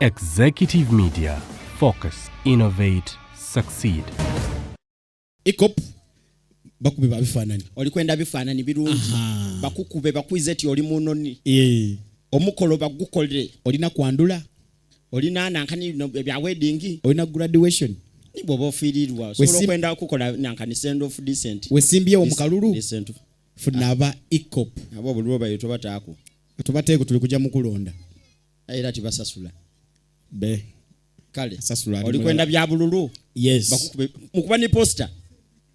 Executive Media. Focus, innovate, succeed. Ecop bakube babifaananyi. Oli kwenda bifaananyi birungi, bakukube bakwize ti oli munoni. Eh. Omukolo bagukolere. Olina kwandula. Olina nankani no, ebya wedding. Olina graduation. Ni bw'oba ofiirirwa osobola okwenda okukola nankani send off decent. Wesimbyewo mu kalulu. Decent. Funa aba Ecop. Abo buli lwobayo tobataako. Tubateeko, tuli kujja mu kulonda. Era tibasasula. Be. Kale. Sasula ali Oli kwenda bya bululu. Yes. Bakukube mukuba ni poster.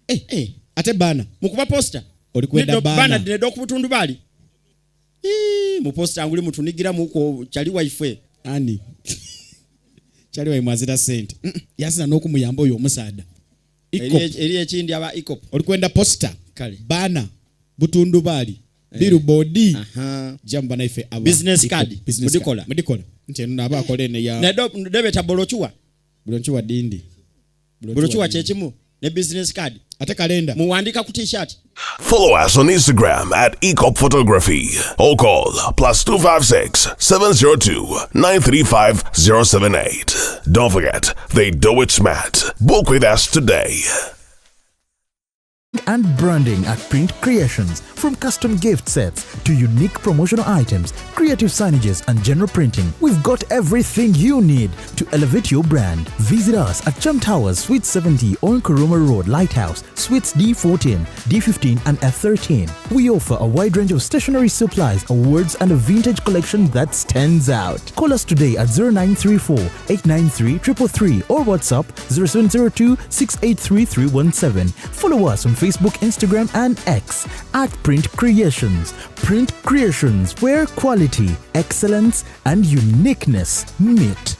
Eh, eh, ate bana. Mukuba poster. Oli kwenda Neddo bana. Bana dineddo ku butundu bali. Ii, mu poster nguli mutunigira muko chali waife. Ani? Chali waimwe azira sente. Yazina n'okumuyamba oyo omusaada. Ecop. Eri ekindi aba Ecop. Oli kwenda poster. Kale. Bana butundu bali. Eh. Billboard. Aha. Jamba naife aba. Business Ecop. card. Business Mudikola. card. Mudikola. Nti eno naba akola eno ya. Neddo debeta bolochuwa. Bolochuwa dindi. Bolochuwa kyekimu ne business card. Ate kalenda. Muwandika ku t-shirt. Follow us on Instagram at Ecop Photography or call +256 702 935 078. Don't forget, they do it smart. Book with us today. And branding at Print Creations, from custom gift sets to unique promotional items, creative signages and general printing. We've got everything you need to elevate your brand. Visit us at Chum Towers, Suite 70 on Kuruma Road, Lighthouse, Suites D14, D15 and F13. We offer a wide range of stationery supplies, awards and a vintage collection that stands out. Call us today at 0934 893 333 or WhatsApp 0702 683 317. Follow us on Facebook, Instagram and X at Print Creations. Print Creations, where quality, excellence and uniqueness meet.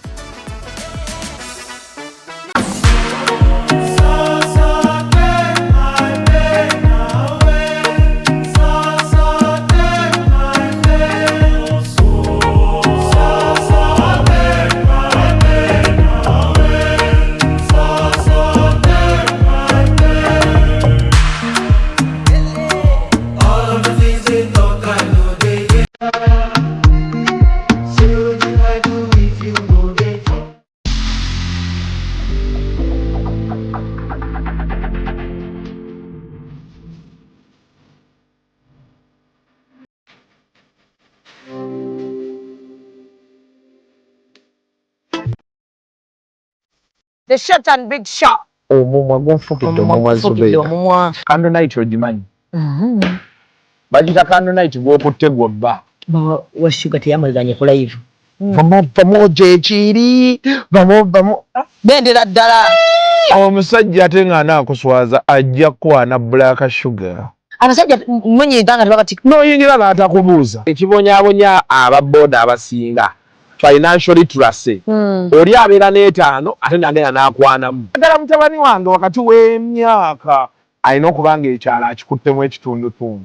The short and big shot. Omumwa gunfukidde omumwa Gufukidde Zubeida. omumwa. Candle night ogimanyi? Bagita candle night gw'okutte gwobba. Wa Shuga teyamuzanye ku live. Vamu vamu gyekiri vamu vamu. Bendera ddala. Omusajja ate ng'anaakuswaza ajja kukwana Black Sugar. Abasajja munyiiga nga tebabati. N'oyingira n'atakubuuza. Ekibonyaabonya aba boda abasinga financial literacy. Oli abeera n'etaano ate n'agenda n'akwanamu. Ddala mutabani wange wakati w'emyaka alina okuba ng'ekyalo akikuttemu ekitundutundu.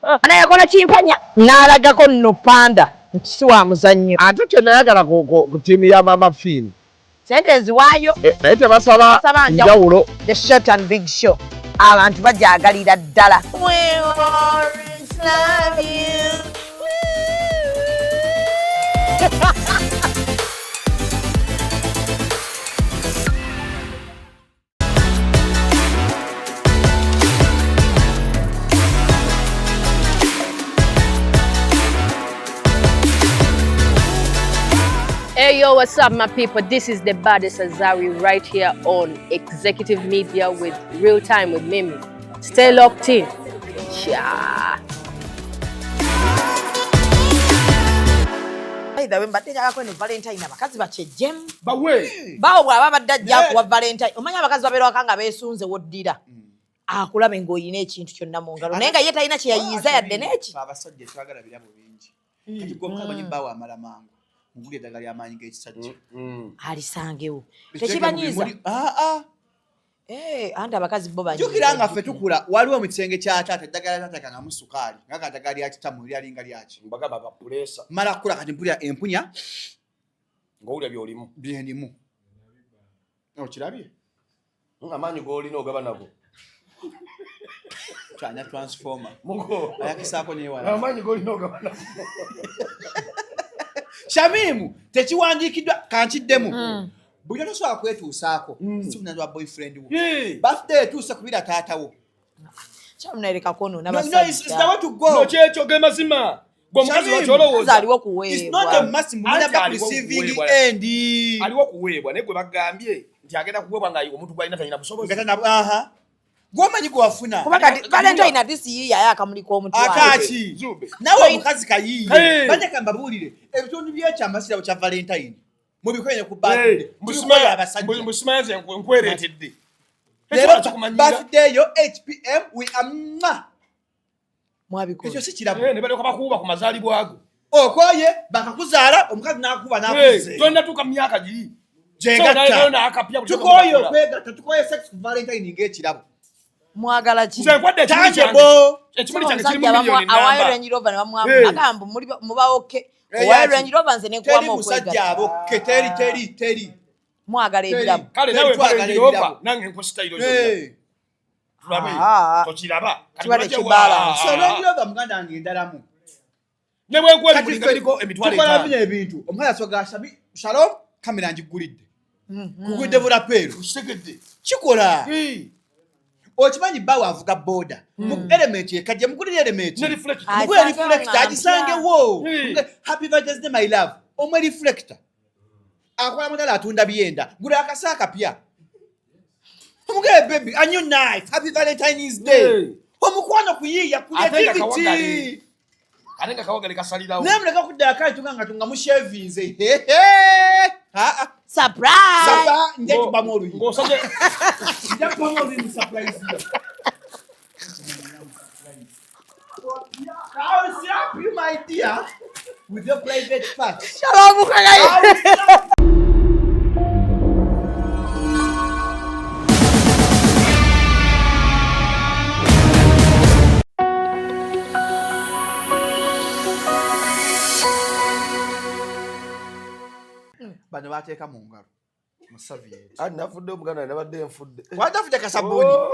Ana yakola kimpanya n'alagako nno panda nti si wa muzannyo. Ate kye nayagala ku ttiimu ya Mama Finn. Sente nziwaayo. Naye tebasaba Basaba njawulo. The short and big show. Abantu bajagalira ddala. We always love you. Hey yo, what's up my people? This is the baddest Azawi right here on Executive Media with Real Time with Mimi. Stay locked in. Yeah. By the way, mbadde njagala kweno Valentine abakazi bakyejjemu. Bawe. Bawo bw'aba abadde ajja akuwa Valentine. Omanyi abakazi babeera waka nga beesunze woddira. Akulabe ng'olina ekintu kyonna mu ngalo. Naye nga ye talina kye yayiiza yadde n'eki. Abasajja twagala birabo bingi. Kati gwe omukazi manyi bbaawo amala mangu. Mugulire eddagala ly'amaanyi g'ekisajja. Alisangewo. Biteeke Tekibanyiiza. mu bimuli. Ah, ah. Eh, anti abakazi bo banyiiza. Jjukira nga ffe tukula waliwo mu kisenge kya taata eddagala lya taata kangamu sukaali nga ka ddagala lya kitamu lyalinga lyaki. Mbagamba ba puleesa. Mmala kukula kati mpulira empunya. Ng'owulira by'olimu. Byendimu. Okirabye? Amaanyi g'olina ogaba nago. Kyanya transformer. Mugo. Ayakisaako n'ewala. Amaanyi g'olina ogaba nago. Shamimu tekiwandiikiddwa kankiddemu. Buli tosobola kwetuusaako si bunanyi boyfriend wo. Birthday etuuse kubira taata wo. Kyamunaereka kwonoona No, no, it's the way to go. No, kyekyo ge mazima. Gwe omukazi Shamim, lwaki olowooza? Aliwo kuweebwa. It's not a must, mulina Anti back aliwo receiving kuweebwa. end. Aliwo kuweebwa naye gwe bagambye nti agenda kuweebwa nga omuntu gw'alina talina busobozi. Nga tana- aha. Gw'omanyi gwe wafuna. Kuba kati Valentine ati si yiiya aye akamuli k'omutwalo. Akaaki. Naawe omukazi kayiiye. Hey. Bajja mbabuulire ebitundu by'ekyama kirabo kya Valentine. Mubikoye ku Hey, birthday. Tubikoye abasajja. mbusimanya nze nkwereetedde. Leero Tekisobola kikumanyiira. birthday yo 8 p.m. we are mwah. Mwabikola. Ekyo si kirabo. Eh, ne balyoka bakuuba ku mazaalibwa ago. Okoye bakakuzaala omukazi n'akuba n'akuze. Hey, tonnatuuka mu myaka giri. Gyegatta. N'akapya buli Tukoye ky'okola. okwegatta, tukoye sex ku Valentine ng'ekirabo. Mwagala ki? Nze nkwadde ekimuli kyange. Tangible. Ekimuli kyange kirimu Omusajja miliyoni awaayo namba. Range Rover ne bamuwa Hey. agamba mubawoke. Eh, Owaayo yaki. Range Rover nze ne Teri nkuwamu musajja okwegatta. abokke, teri teri teri. Mwagala Teri. ebirabo. Kale Teri nawe twagala Range Rover, ebirabo. nange nkuwa sitayiro Hey. zonna. Tulabe. Ah. Tokiraba. Kati Kiba lwaki tekibalance. So Range Rover muganda wange endalamu. Ne bwe nkuwa Kati ebimuli nga ffe biriko emitwalo tukola etaano. bino ebintu. Omukazi asoga Shami, Shalom, kamera ngigulidde. Kugudde bulapeeru. Okitegedde. Kikola. Hey. Okimanyi bbaawe avuga boda. Mu element ekajja mugulire element. Ne reflector. Mugulire Asangewo reflector nga agisangewo. Hey. Happy Valentine's Day my love. Omwe reflector. Akola mutala atunda byenda. Gula akasa akapya. Omugere baby, a new knife. Happy Valentine's Day. Hey. Omukwano kuyiiya Ate nga creativity. kawagale. Ate nga kawagale kasalirawo. Naye muleka kudda akali tunga nga tunga mushavinze. Aa. Surprise! Saba nja kubamu oluyi. Ng'osabye Nja kubamu oluyi mu surprise yo. I will slap you, my dear, with your private part. Shalom I will slap. Bano bateeka mu ngalo mu savieti. Ati nafudde omuganda nabadde nfudde. Wandafudde kasabbuuni. Oh.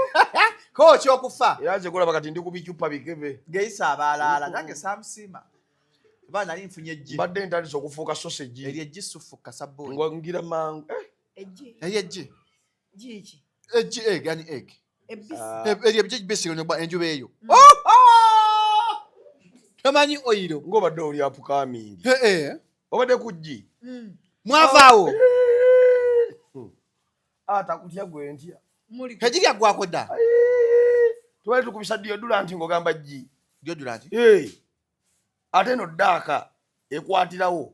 Ko ekyokufa. Era nze kulaba kati ndi ku bicupa bikebe. Geisa abalaala nange saamusiima. Kuba nali nfunye eggi. Mbadde ntandise okufuuka sausage. Eryo eggi sufu kasabbuuni. Nga ngira mangu. Eh, Eggi. Eryo eggi. Giki. Eggi egg ani egg. Ebisi. Eryo eggi bisi enjuba eyo. Oh, oh! Tomanyi oyiro. Ng'obadde oli upcoming. Eh, eh. Obadde ku ggi. Mwavaawo. Ah, takutya gwe ntya. Muli Eggi lyaggwako dda. Tubadde tukubisa deodorant ng'ogamba ggi. Deodorant? Eh. Ate eno ddaaka ekwatirawo.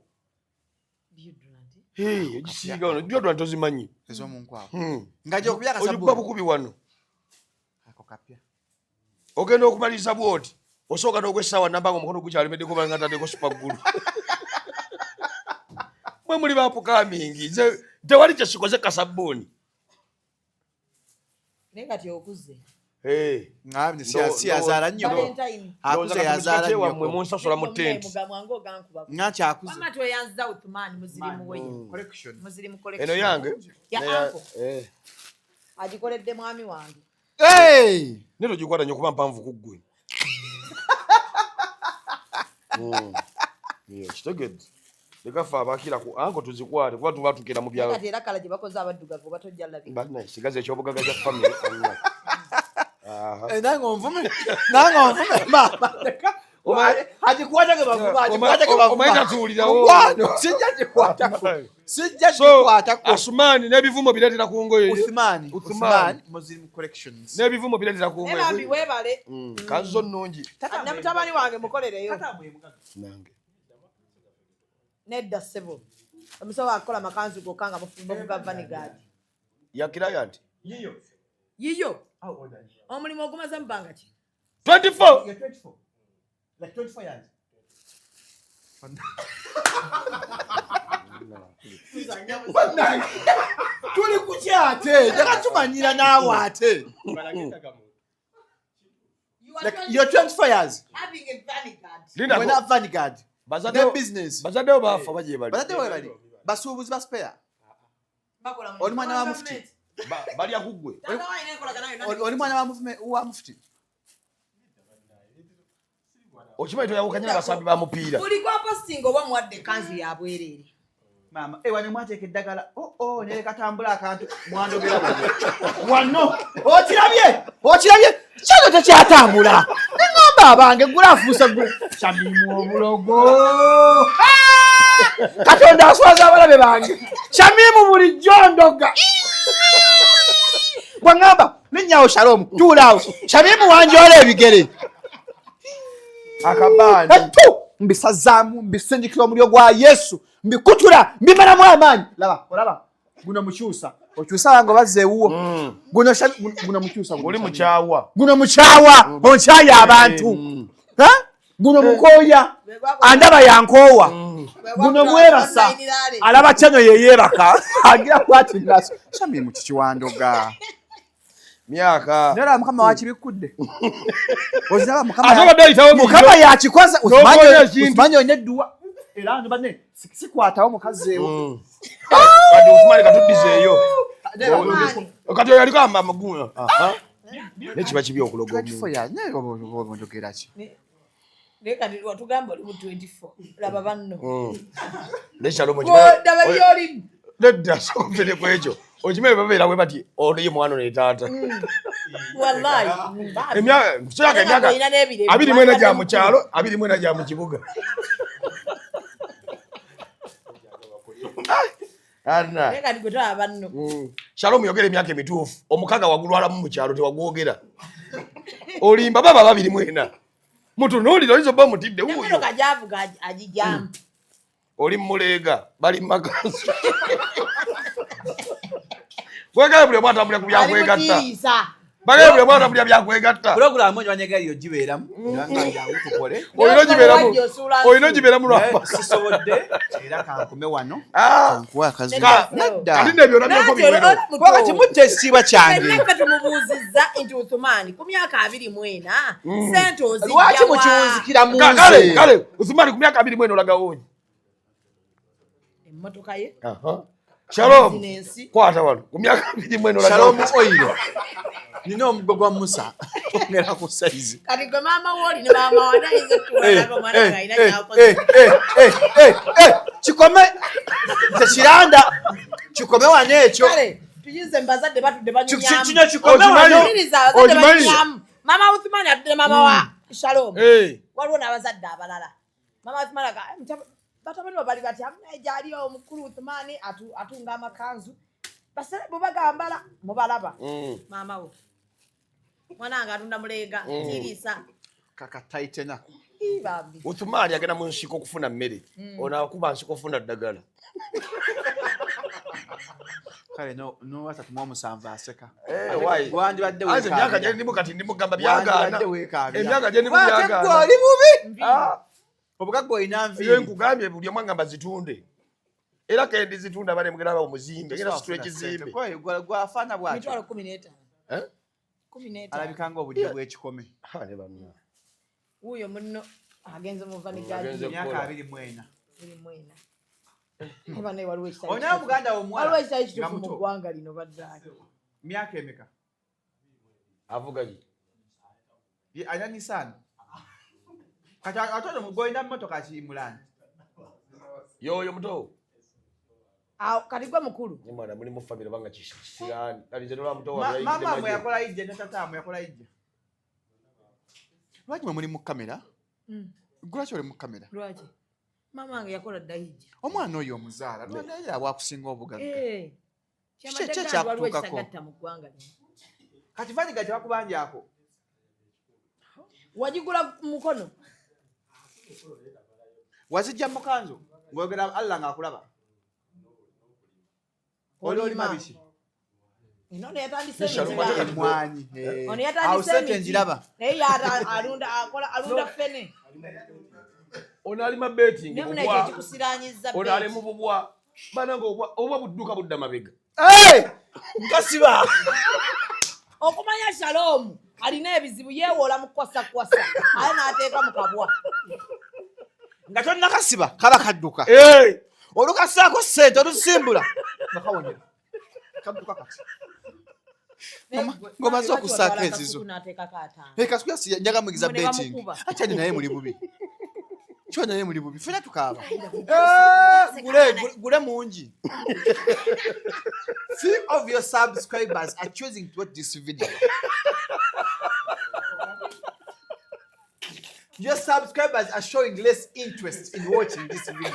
Eh, ogisiiga wano. Deodorant tozimanyi. Ez'omunkwawa. Nga gy'okubya akasabbuuni. Ogikuba bukubi wano. Ako kapya. Ogenda okumaliriza bw'oti. Osooka n'ogw'essaawa namba ng'omukono gukyalemeddeko banga ntaddeko super glue. Mwe muli ba upcoming. Nze tewali kye sikoze kasabbuuni. Naye kati okuze. Eh. Si yazaala nnyo. Valentine. Akuze yazaala nnyo. Wammwe munsasula mu tent. Mugamwange ogankuba. Nga kyakuze. Wamma tweyanziza Uthman muzirimu we. Collection. Muzirimu collection. Eno yange. Ya Neya- uncle. Eh. Agikoledde mwami wange. Hey! Naye togikwata nnyo kuba mpanvu ku ggwe. Yeah, kitegedde. Leka ffe abakira ku anko tuzikwate kuba tuba tukira mu Naye byalo. kati era kala gye bakoze abaddugavu oba tojja labika. Bannaye sigaza ekyobugagga kya family. Bannaye. Aha. Eh, nange onvume. Nange onvume maama. Leka. Agikwata ge bavuba, agikwata ge bavuba. Omanyi tatuwulirawo. Mukwano, sijja gikwatako. Sijja So, gikwatako. Asumani n'ebivumo bireetera ku ngoye. Uthman, Uthman. Uthman, Muslim Collections. N'ebivumo bireetera ku Naye bambi ngoye. weebale. Kanzo nnungi. Ne mutabani wange mukolereyo. Nange. Nedda ssebo. Omusawo akola makanzu gokka nga muvuga vanguard. Ya client. Yiyo. Yiyo. Omulimu ogumaze mu bbanga ki? 24. Yeah, 24. Like 24 years. Bannange, tuli ku ki ate? Leka tumanyira naawe ate. Like, you're 24 years. Having a vanguard. Linda, We're not vanguard. Bazadde Ne business. Bazadde bo baafa baje bali. Bazadde bo bali. Basuubuzi ba spare. Bakola mu- Oli mwana wa mufti. Balya ku ggwe. Taata wa alina enkolagana yonna Oli mwana wa mufume wa mufti. Okimanyi toyawukanye n'abasambi ba mupiira. Buli gwapostinga oba muwadde ekanzu ya bwereere. Maama, eh, wano mwateeka eddagala. Oh, oh, naye katambula akantu mwandogera wano. Okirabye? Okirabye? Kyano tekyatambula. Neŋŋamba abange gula afuuse gwe. Shamimu obulogo. Ah! Katonda aswaza abalabe bange. Shamimu bulijjo ndoga. Bwaŋŋamba linnyawo Shalom, tuulaawo. Shamimu wanjoola ebigere. Akabaani. Mbisazaamu, mbisindikira omulyo gwa Yesu. Mbikutula mbimalamu amaanyi. Laba, olaba guno mukyusa okyusa wange obazza ewuwo. Guno guno mukyusa oli mukyawa. Guno mukyawa, onkyaye abantu. Guno mukooya, andaba yankoowa. Guno mwebasa, alaba kyano yeyeebaka agira bwati ngaso. Shamimu kikiwandoga myaka naye mukama wakibikkudde. Oziraba mukama Ate obadde oyitawo mukama yakikoze. N'okola ekintu. Osimanye olina edduwa era ndo banne sikwatawo mukazi ewo. Kati Usumani katuddizeeyo. Kati oyo aliko amagumu. Naye kiba kibi okuloga omuntu. Njogera ki? Naye kati watugamba oli mu 24, laba banno. Naye Shalom Daba byolimu. Nedda, sooka ku ekyo. Okimanyi babeera bwe bati ono ye mwana ono taata. Wallahi. Emyaka emyaka 24 gya mu kyalo, 24 gya mu kibuga. Anna. Naye kati gwe tolaba banno. Shalom yogera emyaka emituufu. Omukaga wagulwalamu mu kyalo tewagwogera. Olimba baba 24. Mutunuulire oyinza obba omutidde wuuyo. Emmotoka gy'avuga agigyamu. Oli muleega bali makanzu. Bwegala buli omu atambulira ku byakwegatta. Bagala buli omu atambulira byakwegatta. Pulogulaamu eno wanyegali ogibeeramu. Jangu tukole. Olina ogibeeramu. Olina ogibeeramu lwa Sisobodde era kankume wano. Kankuwe akazu. Nedda. Kati nno ebyo olabyeko biwero. Kuba kati mujja ekitiibwa kyange. Ffenna ffe tumubuuzizza nti Uthumani ku myaka 24 ssente ozijja Lwaki wa? mukiwunzikira mu nze? Kale kale Uthumani ku myaka 24 olagawo ki? Emmotoka ye. Shalom. Bizinensi. Kwata wano ku myaka 24 olagawo. Shalom oil. Nina omuggo gwa Musa. Ongera ku size. Kati gwe maama wooli ne maama wa nayinza otuwalaga omwana nga alina ky'akoze. Kikome tekiranda kikome wano ekyo. Kale tuyize mbazadde batudde banyumyamu. Kino kikome wano. Owuliriza abazadde Okimanyi? banyumyamu. Maama Uthumani atudde ne maama wa Shalom. Waliwo n'abazadde abalala. Maama Uthumani aga batabani bo bali batya naye gyali omukulu Uthumani atunga amakanzu. Basere bwe bagambala mubalaba. Maama we. Mwana wange atunda muleega kiriisa. Kakataitena. Ii bambi. Uthumani agenda mu nsiko okufuna mmere. Ono akuba nsiko okufuna ddagala. Kale no 37 aseka. Why? Wandibadde Anze emyaka weekaabira. gye ndimu kati ndimugamba byagaana. Wandibadde weekaabira. Emyaka gye ndimu Ate gwe byagaana. oli bubi. Obugagga olina Ye nviiri. nkugambye buli omu angamba zitunde. Era kendi zitunda bane mugenda ba omuzimbe. Ngenda situla ekizimbe. Gwafaana bw'atyo. Mitwalo 15. Eh? 15. Alabika ng'obudde bw'ekikome. Ha ne bamya. Wuuyo munno agenze mu vanigadi. Agenze Emyaka kukola. 24. 24. Oba naye waliwo ekitali Olina kituufu. muganda wo omuwala Waliwo ekitali nga kituufu mu muto. ggwanga lino baddaaki. Myaka emeka? Avuga ki? Ye alina Nissan. Kati ate ono gw'olina mmotoka ki Mulani? Yoyo muto. Awo kati gwe mukulu. Ni mwana mulimu family banga kisirani. Kati nze nolaba muto wange Maama yayingidde mwe magye. yakola ijja ne tata mwe yakola ijja. Lwaki mwe muli mu kamera? Gwe lwaki oli mu kamera? Lwaki? Maama wange yakola dda hijja. Omwana oyo omuzaala lwaki awakusinga obugagga? Eh. Kiki Kyabadde ki gamba waliwo ekyakutuukako? ekitagatta mu ggwanga lino. Kati vaniga tebakubanjako. Wagigula ku mukono. Wazijja mu kanzu ng'oyogera Allah ng'akulaba. Oli olima biki? Ono yatandise Shalom, emiti. ate kati Emwanyi. Ono Awo yatandise sente emiti. njiraba. Naye ye alunda akola alunda ffene. Ono alima betting Naye muna ekyo bubwa. ekikusiranyiza Ono beti. ali mu bubwa. Banange obwa budduka budda mabega. Nkasiba. Okumanya Shalom alina ebizibu yeewola mu kwasakwasa aye n'ateeka mu kabwa. Nga tonnakasiba kaba kadduka. Olukasaako ssente olusimbula nga kawonyera. Kadduka kati. Ng'omaze okusaako enzizo. Kasuku yasi njaga mugiza Mune betting. bamukuba. Akyali naye muli bubi. Kyo naye muli bubi. Ffenna tukaaba. Eh, gule gule mungi. Few of your subscribers are choosing to watch this video. Your subscribers are showing less interest in watching this video.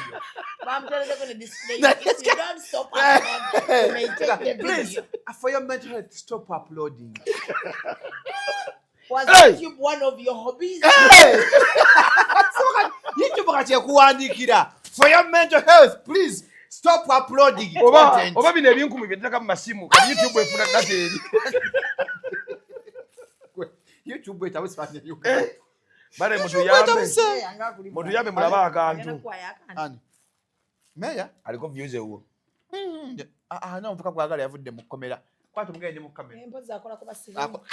Bamuterezeko ne display. If you don't stop uploading, you may take the Please, video. for your mental health, stop uploading. Was Hey! YouTube one of your hobbies? Hey! YouTube kati ekuwandiikira for your mental health, please stop uploading Oba content. oba bino ebinkumi bye tuteeka mu masimu kati YouTube efuna data eri. YouTube etabuse bannayuganda. Bale YouTube mutuyambe. etabuse. Mutuyambe mulabe akantu. Ani? Meya? Aliko views ewuwo. Ah, no, omuvuka gwagala yavudde mu kkomera. Kwata omugende mu kamera. Empozi akola kuba sibu. Ako-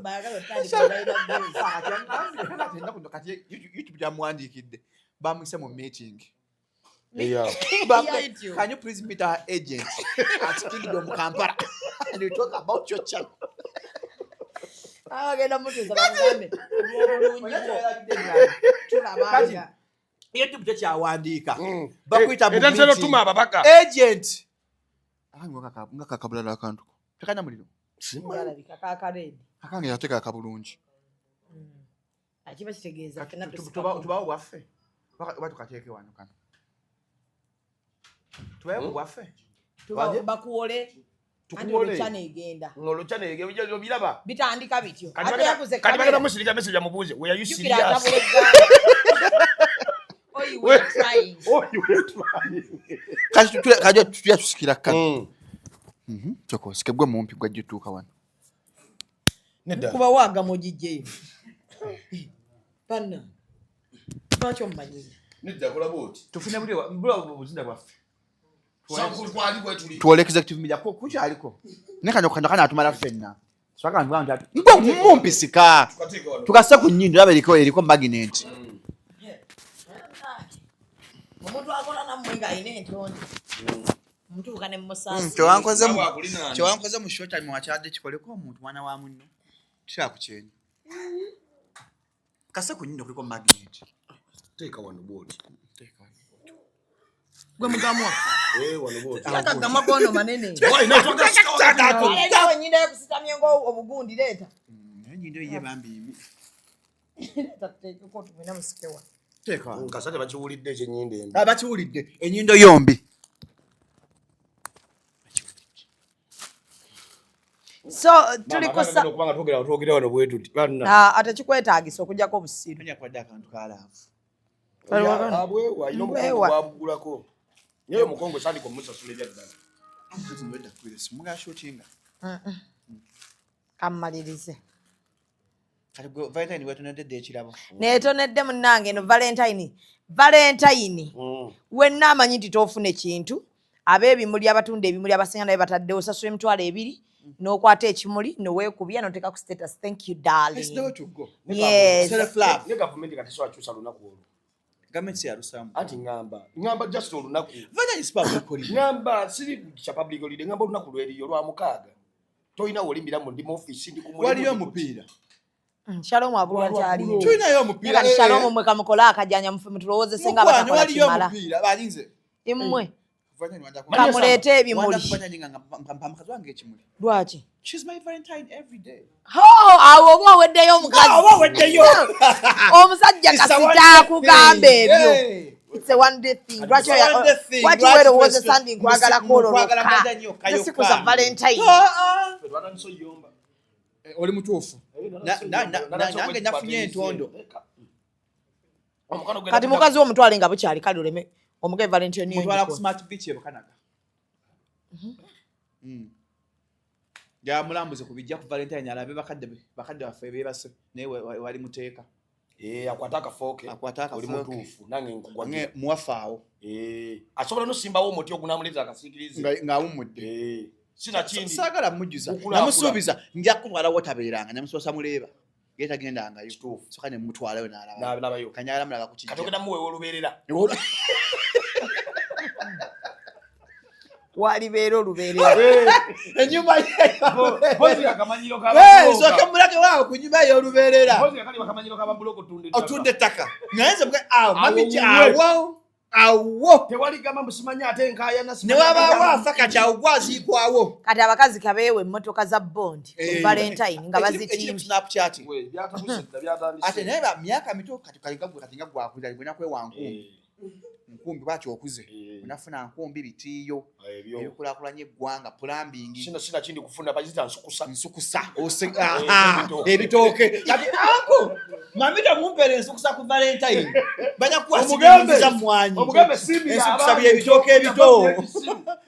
Bayagala otandika balina views. Kati ennaku kati YouTube gyamuwandiikidde bamuyise mu meeting. Yeah. Yeah, YouTube. Can you please meet our agent at Kingdom Kampala and we talk about your channel? Ah, bagenda mutuuza bamugambe olw'obulungi bwo tulabanga. Kati YouTube tekyawandiika. Bakuyita mu Etandise meeting. n'otuma ababaka. Agent. Ah, nga kakabulala akantu ko. Tekanya muliro. Galabika kaakareedi. Akange yateeka akabulungi. Akiba kitegeeza ffenna Tubawo bwaffe. Oba tukateeke wano kano. Tubawo bwaffe. Tuba- bakuwole anti Tukuwole. olukyana egenda Ng'olukyana egenda obiraba. bitandika bityo Kati ate bagenda- yaguze kati bagenda kamera musirika message amubuuze were you jjukira serious? atabula egganga. Oh, you were trying. Oh, you were trying. Kati kati tuya tusikira kano. Kyokka osike gwe mumpi gwajja otuuka wano. Nedda. Kuba waagama ogijjeyo banna lwaki omumanyiira Nedda kola bw'oti. Tufune buli obuzina bwaffe. Sankulu twali bwe tuli. Tuwole executive media ko kukyaliko. Ne kano kano kana atumala ffenna. Swaka nvuga nti mbe mumpi sika. Tukateeke wano. Tukase ku nnyindo laba eriko eriko magnet. Omuntu akola nammwe ng'alina entonde mutuuka ne musaasi Kyewankoze mu Naawe akulinaana. kyewankoze mu short time wakyadde kikoleko omuntu mwana wa munno. Kira ku kyenyi. Kase ku nnyindo kuliko magnet. Teeka wano bw'oti. Gwe mugamwa. Eh, wano bw'oti. Akagamwa gono manene. Why not? Aleetawo ennyindo yokusitamye ng'obugundi leeta. Ennyindo ye bambi mbi. Leeta tuteekeko tumwena musikewa. Teeka wano. Nkasa tebakiwulidde ekyenyindo embi. Ah, bakiwulidde ennyindo yombi. So tuli kusa Kubanga twogera twogera wano bwe tuti. Banna. Ah, ate kikwetaagisa okuggyako obusiru. Ani akwadde akantu ka laavu? Abwewa alina omukongo Mbwewa. gwabugulako. Naye omukongo sandika omusasula ebya ddala. Wedda kubira essimu nga shootinga. Kammalirize. Kati gwe Valentine weetonedde dda ekirabo. Neetonedde munnange eno Valentine. Valentine. Wenna amanyi nti toofune kintu ab'ebimuli abatunda ebimuli abasinga naye bataddewo osasula 20,000 n'okwata ekimuli noweekubya n'oteeka ku status thank you It's the darling. way to go. Yes. Self love. Ne gavumenti kati so akyusa lunaku olwo. Gavumenti si yalusaamu. Anti ŋŋamba ŋŋamba just olunaku. Valentine si public holiday. Ŋŋamba siri kya public holiday ŋŋamba olunaku lweriyo lwa mukaaga. Tolina wolimbira mu ndi mu office ndi ku mulimu. Waliyo omupiira. Shalom abulwa nkyaliyo. Tulinayo omupiira. Kati Shalom mwe kamukole akajanja mufe mutulowoozese nga Mukwano abatakola waliyo kimala. omupiira. Balinze. Immwe Valentine wanda kamuleete ebimuli. Wanda kubanya nga mpa mukazi wange ekimuli. Lwaki? She's my Valentine every day. Ho, awo oba oweddeyo omukazi. Oba oweddeyo. Omusajja It's a one kasita day akugamba thing. ebyo. Hey. It's a one day thing. Lwaki It's a one day thing. lwaki Lwaki weerowoozesa twesi- nti nkwagalako olwo nkwagala lwokka? mbaza nnyo, Nze sikuza yokka. Valentine. Twatandise oyomba. Oli mutuufu. Nange nafunye entondo. Kati mukazi wo omutwale nga bukyali kale oleme omuge Valentine yo Mutwala ku ngikole. Smart Beach e Bukanaga. Yamulambuze ku bijja ku Valentine alabe bakadde be bakadde baffe beebase naye wali muteeka. Eh, akwate akafooke. Akwate Oli akafooke. mutuufu nange nkugwagira. Nge muwafaawo. Eh, asobola n'osimbawo omuti ogunaamuleetera akasiikirize. Ng'awummudde. Eh, sinakindi. Saagala mujjuza. Okulaakulana. Namusuubiza nja kutwala wotabeeranga namusosa muleeba. Ye tagendangayo. Soka ne mutwalayo n'alaba. N'alabayo. Kanyagala mulaga ku kijja. Kati ogenda muweewa olubeerera. Walibeera olubeerera. Enyumba Mpozi akamanyiro ka sooke mulage waawo ku nyumba ey'olubeerera. Mpozi akali akamanyiro ka babuloka otunda ettaka. Otunda ettaka. Naye nze awo mami Awo awo awo tewali gamba musimanyi ate nkaayana. Ne wabaawo afa kati awo gwaziikwawo. Kati abakazi kabeewe emmotoka za bondi ku Valentine nga Ekiri ku bazitimbye. Snapchat. Byatandise. Ate naye ba myaka mito kati kali gagwe kati nga gwakuza gwe nakwewa nkumbi. Nkumbi bwaki okuze onafuna nkumbi bitiiyo ebikulakulanya eggwanga plumbing. Sina sina kindi kufuna bazita nsukusa. Nsukusa. Aha, ebitooke kati anko mami temumpeera ensukusa ku Valentine bajja kuwasiza mwanyi Omugambe simbi ensukusa byebitooke ebito.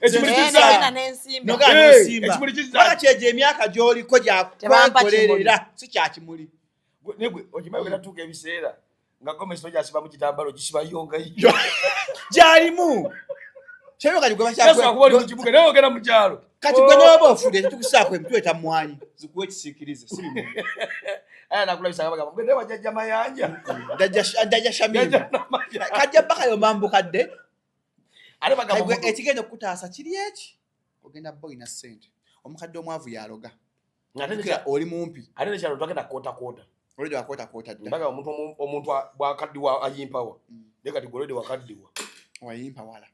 Ekimuli Eh, kizza. nagenda n'ensimba. Nogana Eh, osimba ekimuli kizza. wala kyegyo emyaka gy'oliko Tebampa gyakwekolerera si kyakimuli. Negwe okimanyi ogenda tuuka ebiseera nga gomesi togyasibamu kitambalo gisibayo nga yo. Gyalimu kyebyo kati gwe Yesu akuba oli mu kibuga naye ogenda mu kyalo. Kati gwe noba ofudde tetukusaako emitwe mwanyi zikuwa ekisiikirize si bimuli. Aya nakulabisa nga bagamba mugende wa jjajja Mayanja. Jjajja Shamimu kajja paka yomambukadde. Ate bagamba Kati gwe ekigenda okukutaasa kiri eki ogenda bba olina ssente omukadde omwavu yaloga. Ate Jjukira oli mumpi. Ate nekyalo twagenda kootakoota. Olwedde wakootakoota dda. Bagamba omuntu bwakaddiwa ayimpawa. Naye kati gwe olwedde wakaddiwa. Wayimpa wala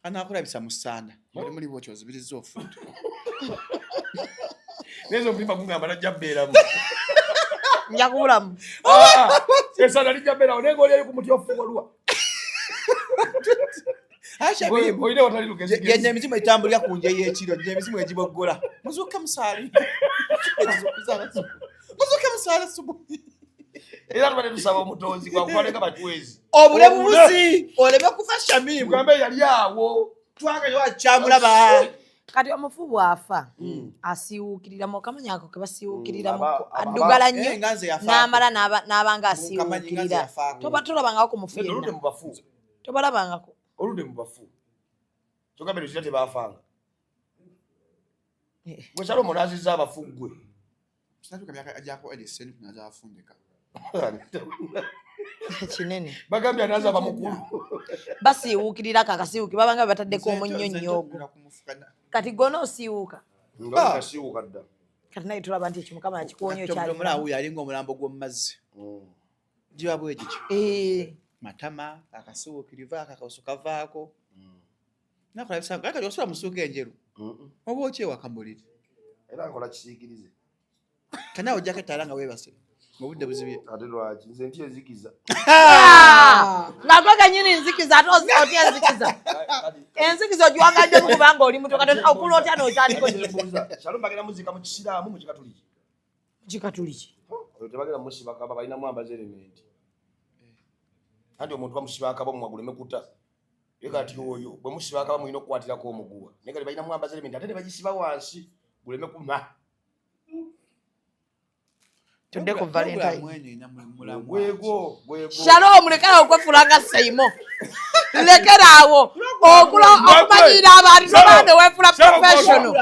anaakulabisa mu ssanda oli muli bwotyo ozibiriza ofudde. Naye nze omutima gungamba najja mbeeramu. Nja kubulamu. Ah, essanda lijja mbeerawo naye ng'oli eri ku muti ofuwalwa. Olina watali lugezigezi. Yenna emizimu etambulira ku nje y'ekiro gye emizimu egiboggola muzuuke musaale. Ekizuukuza abazuuku. Muzuuke musaale subuhi. Era tubadde tusaba omutonzi gwakutwalenga bachwezi. Obulemu buzi oleme kufa Shamimu. Tugambe yali awo. Twagala kyamulaba. Kati omufu bw'afa asiiwuukiriramu okamanya ako ke basiiwuukiriramu addugala nnyo Eh, nga nze yafaako. n'amala n'aba nga Nkamanyi nga nze asiiwuukirira. yafaako. Toba tolabangako ku mufu Nedda oludde yenna mu bafu. tobalabangako. Oludde mu bafu. Kyokka bino kira tebaafanga. Gwe Salomo n'azizza abafu ggwe. Sinatuuka myaka gyako Edison nazaafundika. Kinene. Bagambye anaaza abamukulu. Basiiwuukirira ako akasiiwuuki babanga bataddeko omunyonyo ogwo. Kati gona osiiwuuka. Nga kasiiwuuka dda. Kati naye tulaba nti ekyo Mukama yakikuwonya Kati okyali. omulawo oyo alinga omulambo gw'omu mazzi. Giba bwe gityo. Eh. Matama akasiwuukiriva akakasu kavaako. Nakulabisa kati osula mu ssuuka enjeru. Oba okyewaka mu buliri. Era nkola kisiikirize. Kanaawe ojjako ettaala nga weebase. Ng'obudde buzibye. Ate lwaki nze ntya enzikiza. Nga gwe kennyini nzikiza ate otya enzikiza. Enzikiza ogiwangaddemu kubanga oli muto kati okula otya n'otandika Mbuuza, Shalom bagenda muziika mu kisiraamu mu kikatuliki. Kikatuliki. Oyo tebagenda musiba kaba balina mwambaza elementi. Anti omuntu bamusiba akaba omumwa guleme kuta. Ye kati oyo bwe musiba akaba mulina okukwatirako omuguwa. Naye kati balina mwambaza elementi ate ne bagisiba wansi guleme kuma. Tudde ku Valentine. Gwegwo gwegwo. Shalom lekera okwefula nga Seimo. Lekera awo okula okumanyira abantu tobande weefula professional.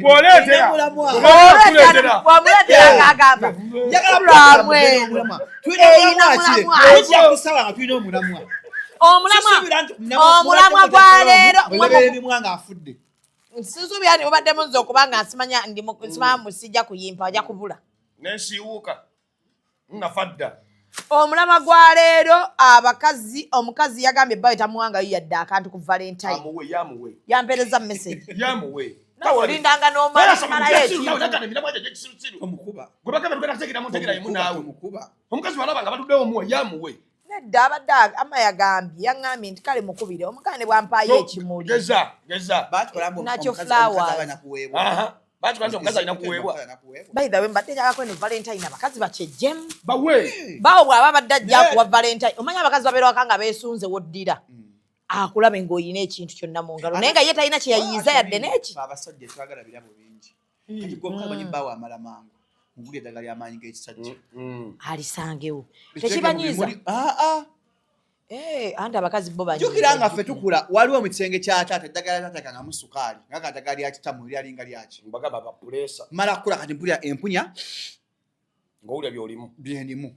Bw'oleetera. Bw'oleetera bw'omuleetera ng'agamba. Njagala Mulamwa eno. Tulina Erina omulamwa ki? mulamwa. Tujja kusaba nga tulina omulamwa. Omulamwa Sisuubira nti omulamwa omulamwa gwa leero Mwebera ebimwa ng'afudde. Sisuubira nti mubadde munze okuba nga nsimanya ndi nsimanya musijja kuyimpa ajja kubula. Nensiiwuuka. Nafa dda. Omulamwa gwa leero abakazi omukazi yagambye ebbawe tamuwangayo yadde akantu ku Valentine. Amuwe yamuwe. Yampeereza message. Yamuwe. Olindanga n'omalayo ekintu. Omukuba. Gwe bagamba tugenda kutegeera mu ntegeera yemu naawe. Omukazi bw'alaba nga batuddewo omuwe yamuwe. Nedda abadde ama yagambye yaŋŋambye nti kale mukubire omukane ne bwampaayo ekimuli. Geza geza. Baatikola mbu Nakyo omukazi flowers. aba anakuweebwa. Aha. Baatikola nti omukazi alina kuweebwa. By the way mbadde njagalako eno Valentine abakazi bakyejjemu. Bawe. Bawo bw'aba abadde ajja akuwa Valentine omanyi abakazi babeera waka nga beesunze woddira. Akulabe ng'olina ekintu kyonna mu ngalo naye nga ye talina kye yayiiza yadde n'eki. Abasajja twagala birabo bingi. Kati gwe omukazi manyi bbaawe amala mangu. Mugulire eddagala ly'amaanyi g'ekisajja. Alisangewo. Biteeke mu Tekibanyiiza. bimuli. Ah, ah. Eh, anti abakazi bo banyiiza. Jjukira nga ffe tukula waliwo mu kisenge kya taata eddagala lyateekangamu sukaali nga ka ddagala lya kitamu lyalinga lyaki. Mbagamba bapuleesa. Mala kukula kati mpulira empunya Ng'owulira by'olimu. byendimu.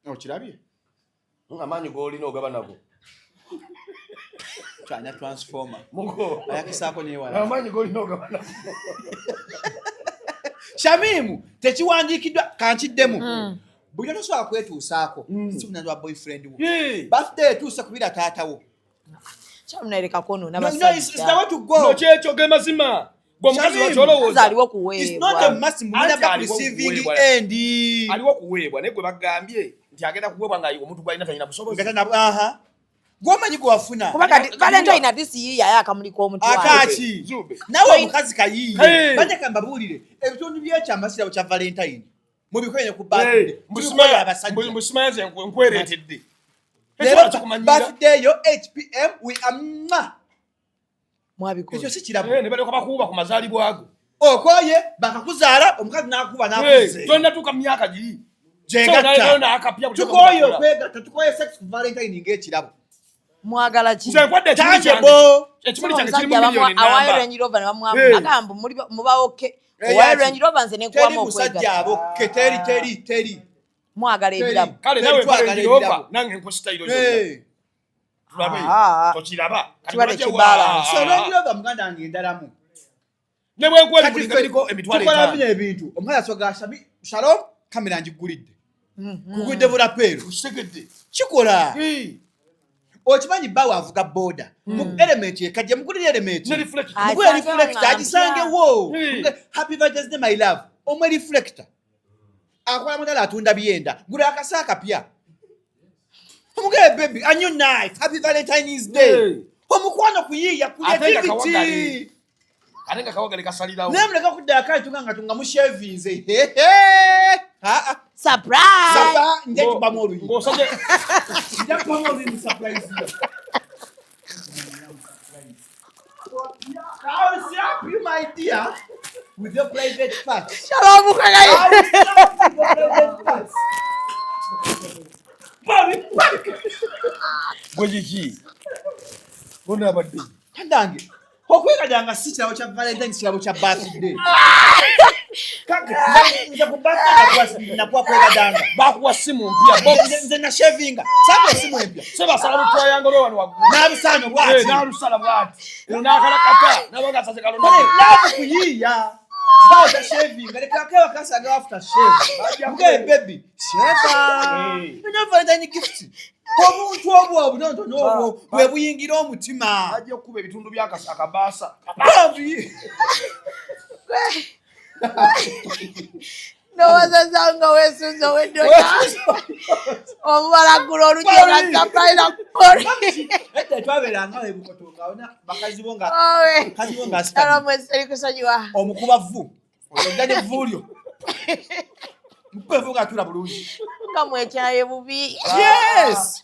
Okirabye? Amaanyi g'olina ogaba nago. Kyanya transformer. Muko. Ayakisaako newala. Amaanyi golina ogabana. Shamimu tekiwandiikiddwa kankiddemu. Buli tosobola kwetuusaako si bunanyi wa boyfriend wo. Birthday etuuse kubira taata wo. Kyamunaereka kwonoona No, no, it's the way to go. No, kyekyo ge mazima. Gwe omukazi Shamim, lwaki olowooza? Aliwo kuweebwa. It's not a must muna back receiving end. Aliwo kuweebwa naye gwe bagambye nti agenda kuweebwa nga omuntu gw'alina talina busobozi. Nga tana aha. Gw'omanyi gwe wafuna. Kuba kati Valentine this year yaye akamuli k'omutwalo. Akaaki. Nawe omukazi kayiiye. Hey. Bajja mbabuulire ebitundu by'ekyama kirabo kya Valentine. Mubikoye ku birthday. Mbusumaya abasajja. Mbusumaya nze nkwereetedde. Leero Ekyo kyakumanyiira. birthday yo 8 pm we are mwah. Mwabikola. Ekyo si kirabo. Ne balyoka bakuuba ku mazaalibwa ago. Okoye bakakuzaala omukazi n'akuba n'akuze. Tonnatuuka mu myaka giri. Gyegatta. Tukooye okwegatta, tukooye sex ku Valentine ng'ekirabo. Mwagala ki? Nze nkwadde ekimuli kyange. Tangible. Ekimuli kyange kirimu Omusajja miliyoni awayo namba. Range Rover ne bamuwamu. Hey. Agamba muba okay. Eh, Owayo yaki. Range Rover nze ne Teri nkuwamu musajja okwegatta. abokke teri teri teri. Mwagala ebirabo. Kale Teri nawe twagala Range Rover ebirabo. nange nkuwa sitayiro Hey. yonna. Tulabe. Ah. Tokiraba. Kati Kibadde lwaki kibalance. So Range Rover muganda wange endalamu. Ne bwe nkuwa Kati ebimuli nga ffe biriko emitwalo tukola etaano. bino ebintu. Omukazi asoga Shabi Shalom kamera ngigulidde. Kugudde bulapeeru. Okitegedde. Kikola. Hey. Okimanyi bbaawe avuga boda. Mu element ekajja mugulire element. Ne reflector. Mugulire Asangewo reflector nga agisangewo. Hey. Happy Valentine's Day my love. Omwe reflector. Akola mudala atunda byenda. Gula akasa akapya. Omugere baby, a new knife. Happy Valentine's Day. Hey. Omukwano kuyiiya Ate nga creativity. kawagale. Ate nga kawagale kasalirawo. Naye muleka kudda akali tunga nga tunga mushavinze. Aa. Surprise! Saba nja kubamu oluyi. Ng'osabye Nja kubamu oluyi mu surprise yo. I will slap you, my dear, with your private parts. Shalom I will slap you with your private parts. gwe kiki? Bonaabadde. Tandange, okwegadanga si kirabo kya Valentine, kirabo kya birthday. Kake, nze ku birthday nakuwa kwegadanga. Bakuwa simu mpya box. Nze nashavinga. Saako esimu empya. Sebasala lutwayango wano waggulu. N'alusaano bw'ati. Eh, n'alusala bw'ati. Eno n'akalakata n'abanga asaze Kale, kalonda. love kuyiiya. Bawo tashavinga. Leka akewa kasaga after shave. Mugabe baby, shave. Hey. You know Valentine gift. Obuntu obwo obutonotono obwo bwe buyingira omutima. Ajja okukuba ebitundu by'akabaasa. Bambi. Ndowooza nga weesunze ow'eddoka. Omubalagula olugero surprise akukole. Edda twabeeranga e Bukoto nga ona bakazi bo nga Owe. bakazi bo nga asitamye. Shalom eseri kusonyiwa. Omukuba vvu. Ojja n'evvu lyo. Mukuba evvu ng'atuula bulungi. Nga mwekyaye bubi. Yes!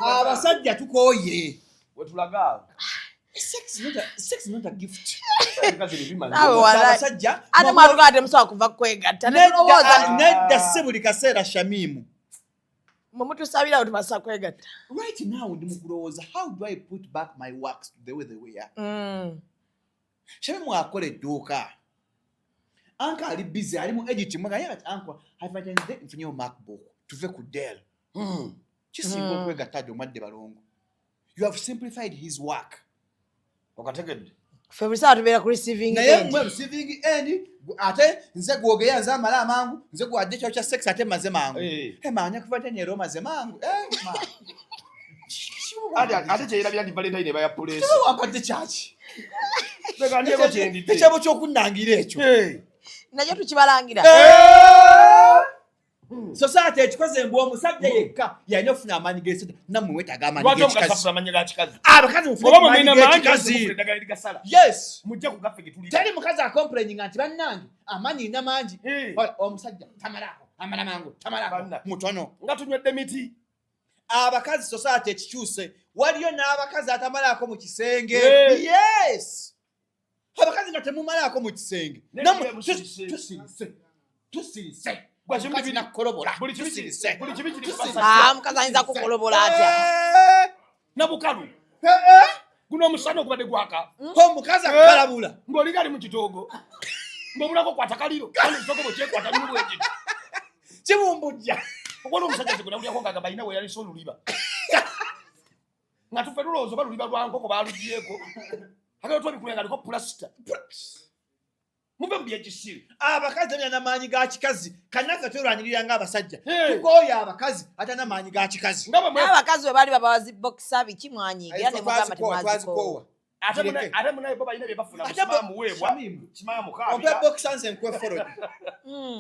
Abasajja tukooye. Wetulaga awo. Sex is not a gift. Ebikazi bibimanyi. Naawe wala. Abasajja Ate mwatugaa temusobola kuva kwegatta. Ne tulowooza Nedda, nedda si buli kaseera Shamimu. mwe mutusabira awo tubasa kwegatta. Right now ndi mu kulowooza how do I put back my works to the way they were. Shamimu akola edduuka. Anka ali busy ali mu edit mwe naye kati anka Valentine's Day nfunyeyo MacBook tuve ku Dell. Kisinga okwegatta dde omadde balongo. You have simplified his work. Okategedde. Ffe buli ssaawa tubeera ku receiving naye end. mwe receiving end ate nze gwogeya nze amala amangu nze gwadde ekyo kya sex ate maze mangu. Eh. Eh, manya ku Valentine era omaze mangu. Eh, ma. Ate kyeyerabira nti Valentine eba ya puleesa. Kiba wampadde kyaki? Leka ndyeko kyendidde. Ekyabo ky'okunnangira ekyo. Eh. Nakyo tukibalangira. Society ekikoze mbu omusajja yekka yalina okufuna amaanyi g'esente nammwe weetaaga amaanyi Lwaki omukazi g'ekikazi. afuna amaanyi ga kikazi? Abakazi mufune Oba amaanyi mwe mulina mangi, g'ekikazi. mufune eddagala erigasala. Yes. Mujje ku gaffe ge tulina. Teri mukazi acomplaininga nti bannange amaanyi nina mangi. Eh. Ola, omusajja tamalaako amala mangu tamalaako Banna. mutono. Nga tunywedde miti. Abakazi society ekikyuse waliyo n'abakazi atamalaako mu kisenge. Eh. Yes. Abakazi nga temumalaako mu kisenge. Ne Nammwe tusirise. tusirise. Tusirise. Gwe kimu Omukazi biri- nakukolobola. buli kibi kiri- Tusirise. buli kibi kiri Tusirise. Ah, omukazi ayinza kukolobola atya? Eh. Nabukalu. Eh, eh. Guno omusana ogubadde gwaka. Omukazi akukalabula. Ng'olinga ali mu kitoogo. Ng'obulako kwata kaliro. Kandi ekitoogo bwe kyekwata lumu bwe kiti. Kibumbujja. Waliwo omusajja nze gwe nawulyako ng'agamba alina we yalese oluliba. Nga tufe tulowooza oba luliba lwa nkoko baalugyeko. Agala twabikula nga aliko pulasita. Muve mu byekisiru. Abakazi tebalina maanyi ga kikazi. Kannaffe twerwanirira ng'abasajja. Hey. Tukooye abakazi atalina maanyi ga kikazi. Nga bwe mwe- N'abakazi bwe baali babawa zi bokisa biki mwanyiigira ne mugamba Twazikoowa, temwazikoowa. twazikoowa. Ate Kireke. ate munaye bo balina bye bafuna Ate bo- musimaamu weebwa. Shamim. Kimaamu Ompe kaabira. bokisa nze nkuwe forodi.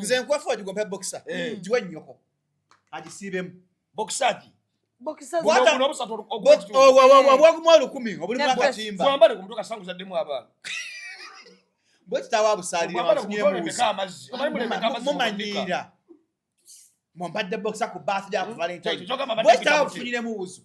Nze nkuwe forodi gwe ompe bokisa. Eh. Giwe nnyoko. Agisiibemu. Bokisa ki? Bokisa Bw'ata- Buno obusatu Obwogumu 1000 obulimu Ne akatimba. Gwambale ku mutwe kasanguzaddemu abaana. Bwe kitaawe abusaalire Gwambale ku mutwe afunye olembeko amazzi. Omanyi mulembeko amazzi mu bunika. Mumanyiira. Mwampadde bokisa ku birthday ku Valentine. Kyokka mbadde Bwe mpita kitaawe buti. abufunyiremu wuzu.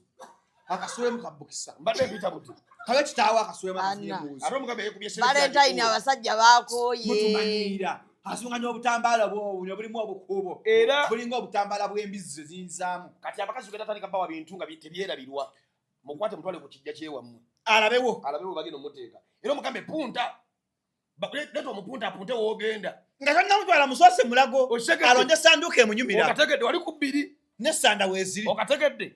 Akasuulemu ka bokisa. Mbadde mpita buti. Kabe kitaawe akasuulemu Anna. akafunyiremu wuzu. Ate omugambe yeekubye sente Valentine zagikuwa. abasajja baakooye. Mutumanyiira. Asunga n'obutambaala bwo bulimu obukuubo. Era Bulinga obutambaala bw'embizzi eziyinzaamu. kati abakazi tugenda tandika bawa bintu nga tebyerabirwa. Mukwate mutwale ku kijja kyewammwe. Alabewo. Alabe bwe bagenda omuteeka. Era omugambe punta. Leeta omupunta apunte w'ogenda. Nga tannamutwala musoose mulago. Okitegedde? Alonde sanduuko emunyumira. Okategedde wali ku bbiri. N'essanda weeziri. Okategedde.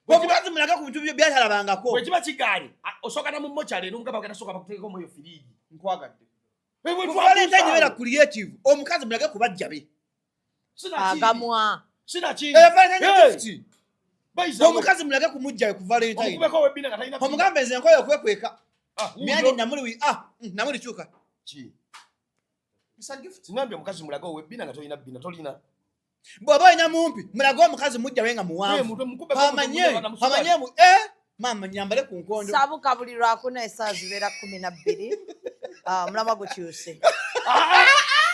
Omukazi mulage ku bintu byatalabangako. Bwe kiba kigaanye, osooka na mu mochari n'omugamba bagenda sooka bakuteekeko mu eyo firiigi. Nkwagadde. Eh, bwe Ku twabuusa Valentine awo. beera creative. Omukazi mulage ku bajja be. Sinakindi. Agamwa. Sinakindi. Eh, Valentine Hey! gift. Bayiza we. Omukazi mulage ku mujja we ku Valentine. Omukubeko ow'ebbina nga talina bbina. Omugambe nze nkoye okwekweka. Ah, wuuyo. Myani namuli namuli kyuka. Ki? It's a gift. Ngambye omukazi mulage ow'ebbina nga tolina bbina, tolina. Bw'oba olina mumpi, mulage omukazi mujja we nga Eh, muwanvu. mutwe mukubeko omutwe Amanye, mujja nga musubali. amanye maama nyambale ku nkondo. Sabuka buli lwakuna essaawa zibeera 12. Ah, omulamwa gukyuse.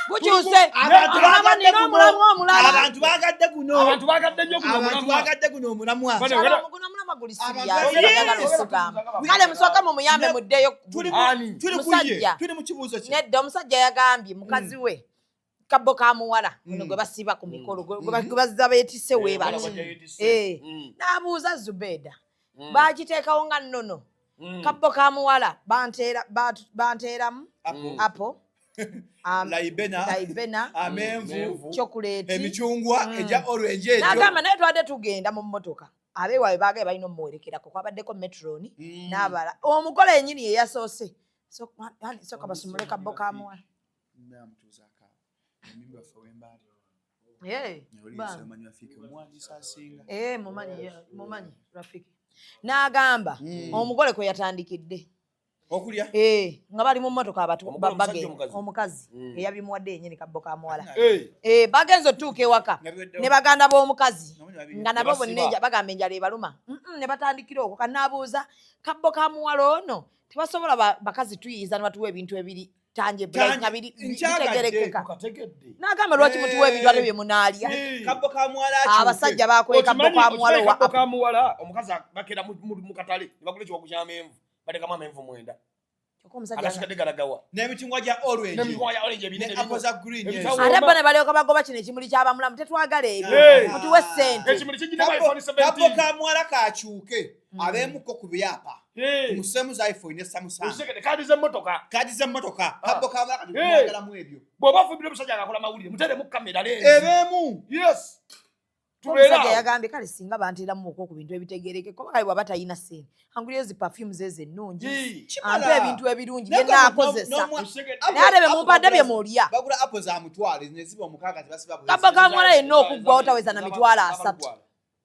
Gukyuse. Abantu Omulamwa baagadde nina guno. omulamwa omulala. Abantu baagadde guno. Abantu baagadde nnyo guno Abantu omulamwa. baagadde guno omulamwa. Bane, Shalom, guno omulamwa guli Abantu serious. baagadde- Njagala okugamba. Kale musooke mumuyambe muddeyo. Tuli Ani? tuli ku ye. Musajja. Tuli mu kibuuzo kye. Nedda omusajja yagambye mukazi we kabbo ka muwala guno gwe basiba ku mikolo gwe bazza beetisse Eh, weebati. omwana gwe yeetisse. Eh. N'abuuza Zubeda. Mm. Baagiteekawo nga nnono. Kabbo ka muwala banteeramu Apple. apple, Laibena. laibena, Amenvu. chocolate, Emicungwa egya orange egyo. N'agamba naye twadde tugenda mu mmotoka abeewaabwe baagaye balina omuwerekerako kwabaddeko metron n'abala omugole yennyini ye yasoose soka basumule kabbo ka muwala. Eh, Eh, mumanyi Rafiki n'agamba omugole kwe yatandikidde Okulya. Eh, nga bali mu mmotoka abantu Omugole omusajja bagenda omukazi? omukazi eyabimuwadde yennyini kabbo ka muwala. Eh, Eh, bagenze otuuka ewaka Nga biweddewo. ne baganda b'omukazi Nabo ne babirya. nga nabo Ne bonna basiba. bagamba enjala ebaluma ne batandikira okwo kanaabuuza kabbo ka muwala ono tebasobola bakazi tuyiiza ne batuwa ebintu ebiri tangible nga Nkyagadde. bitegerekeka. Okategedde. N'agamba lwaki mutuwa ebintu ate bye munaalya. Kabbo ka muwala akyuke. Abasajja bakweka kabbo Okimanyi ka muwala okimanyi owa kabbo ka muwala omukazi bakera mu katale ne bagula ekiwagu ky'amenvu batekamu amenvu 9. Kyokka omusajja Agasigadde galagawa. N'emicungwa gya orange. N'emicungwa gya orange ebinene Ne apple za green. Ebitawo- Yes. ate bo ne balyoka bagoba kino ekimuli ky'abamulamu tetwagala ebyo Hey. mutuwe ssente. Ekimuli kijjidde mu iPhone Kabbo 17. ka muwala kakyuke. Abeemuko ku byapa. Hey. Tumuseemu za iPhone ne Samsung. Okitegedde, kaadi z'emmotoka. Kaadi z'emmotoka. Kabbo ka muwala kati Hey. tumwagalamu ebyo. Bw'oba ofumbira omusajja ng'akola mawulire muteeremu kamera lenzi. Ebeemu. Yes. Tubeere Omusajja awo. yagambye kale singa banteeramu okwo ku bintu ebitegerekeka oba kale bw'aba talina ssente anguliyo zi perfumes ezo ennungi Yee. Kimala. ampe ebintu ebirungi Naye bye naakozesa. Okitegedde. Naye ate bye mumpadde bye mulya. Bagula apple za mutwalo ne ziba 6 tebasiba bwezi. Kabbo ka muwala yenna okuggwawo taweza na mitwalo 30.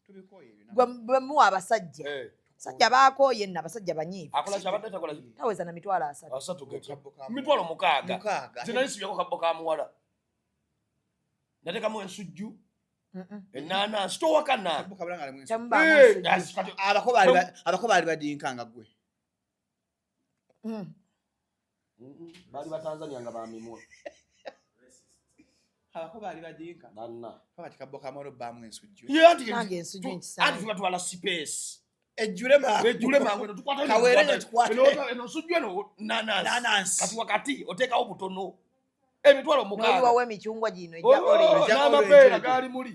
Tubikooye ebyo. Gwe muwa abasajja. Eh. Abasajja baakooye nno abasajja banyiivu. Akola ki abadde takola ki? Taweza na mitwalo 30. 30 gatya. Kabbo ka muwala. Mitwalo 6. 6. Nze nali sibyako kabbo ka muwala. Nateekamu ensujju, ennaanansi, towakana. Kabbo ka muwala nga alimu ensujju. Temubaamu Eh, nsujju. kati- Abako baali badinka nga ggwe. Baali ba Tanzania nga bamimwa. Abako baali badinka. Banna. Kati kabbo ka muwala obbaamu ensujju. Ye anti Nange ensujju nkisange. Anti tubatwala space. Ejjule mangu. Ejjule mangu eno tukwata eno Kaweere tukwata eno tukwate. Eno ensujju eno nanansi. Nanansi. Kati wakati oteekawo butono. Emitwalo 6. N'oyiwawo emicungwa gino egya Oh, orange. Egya n'amapeera orange. gaali muli.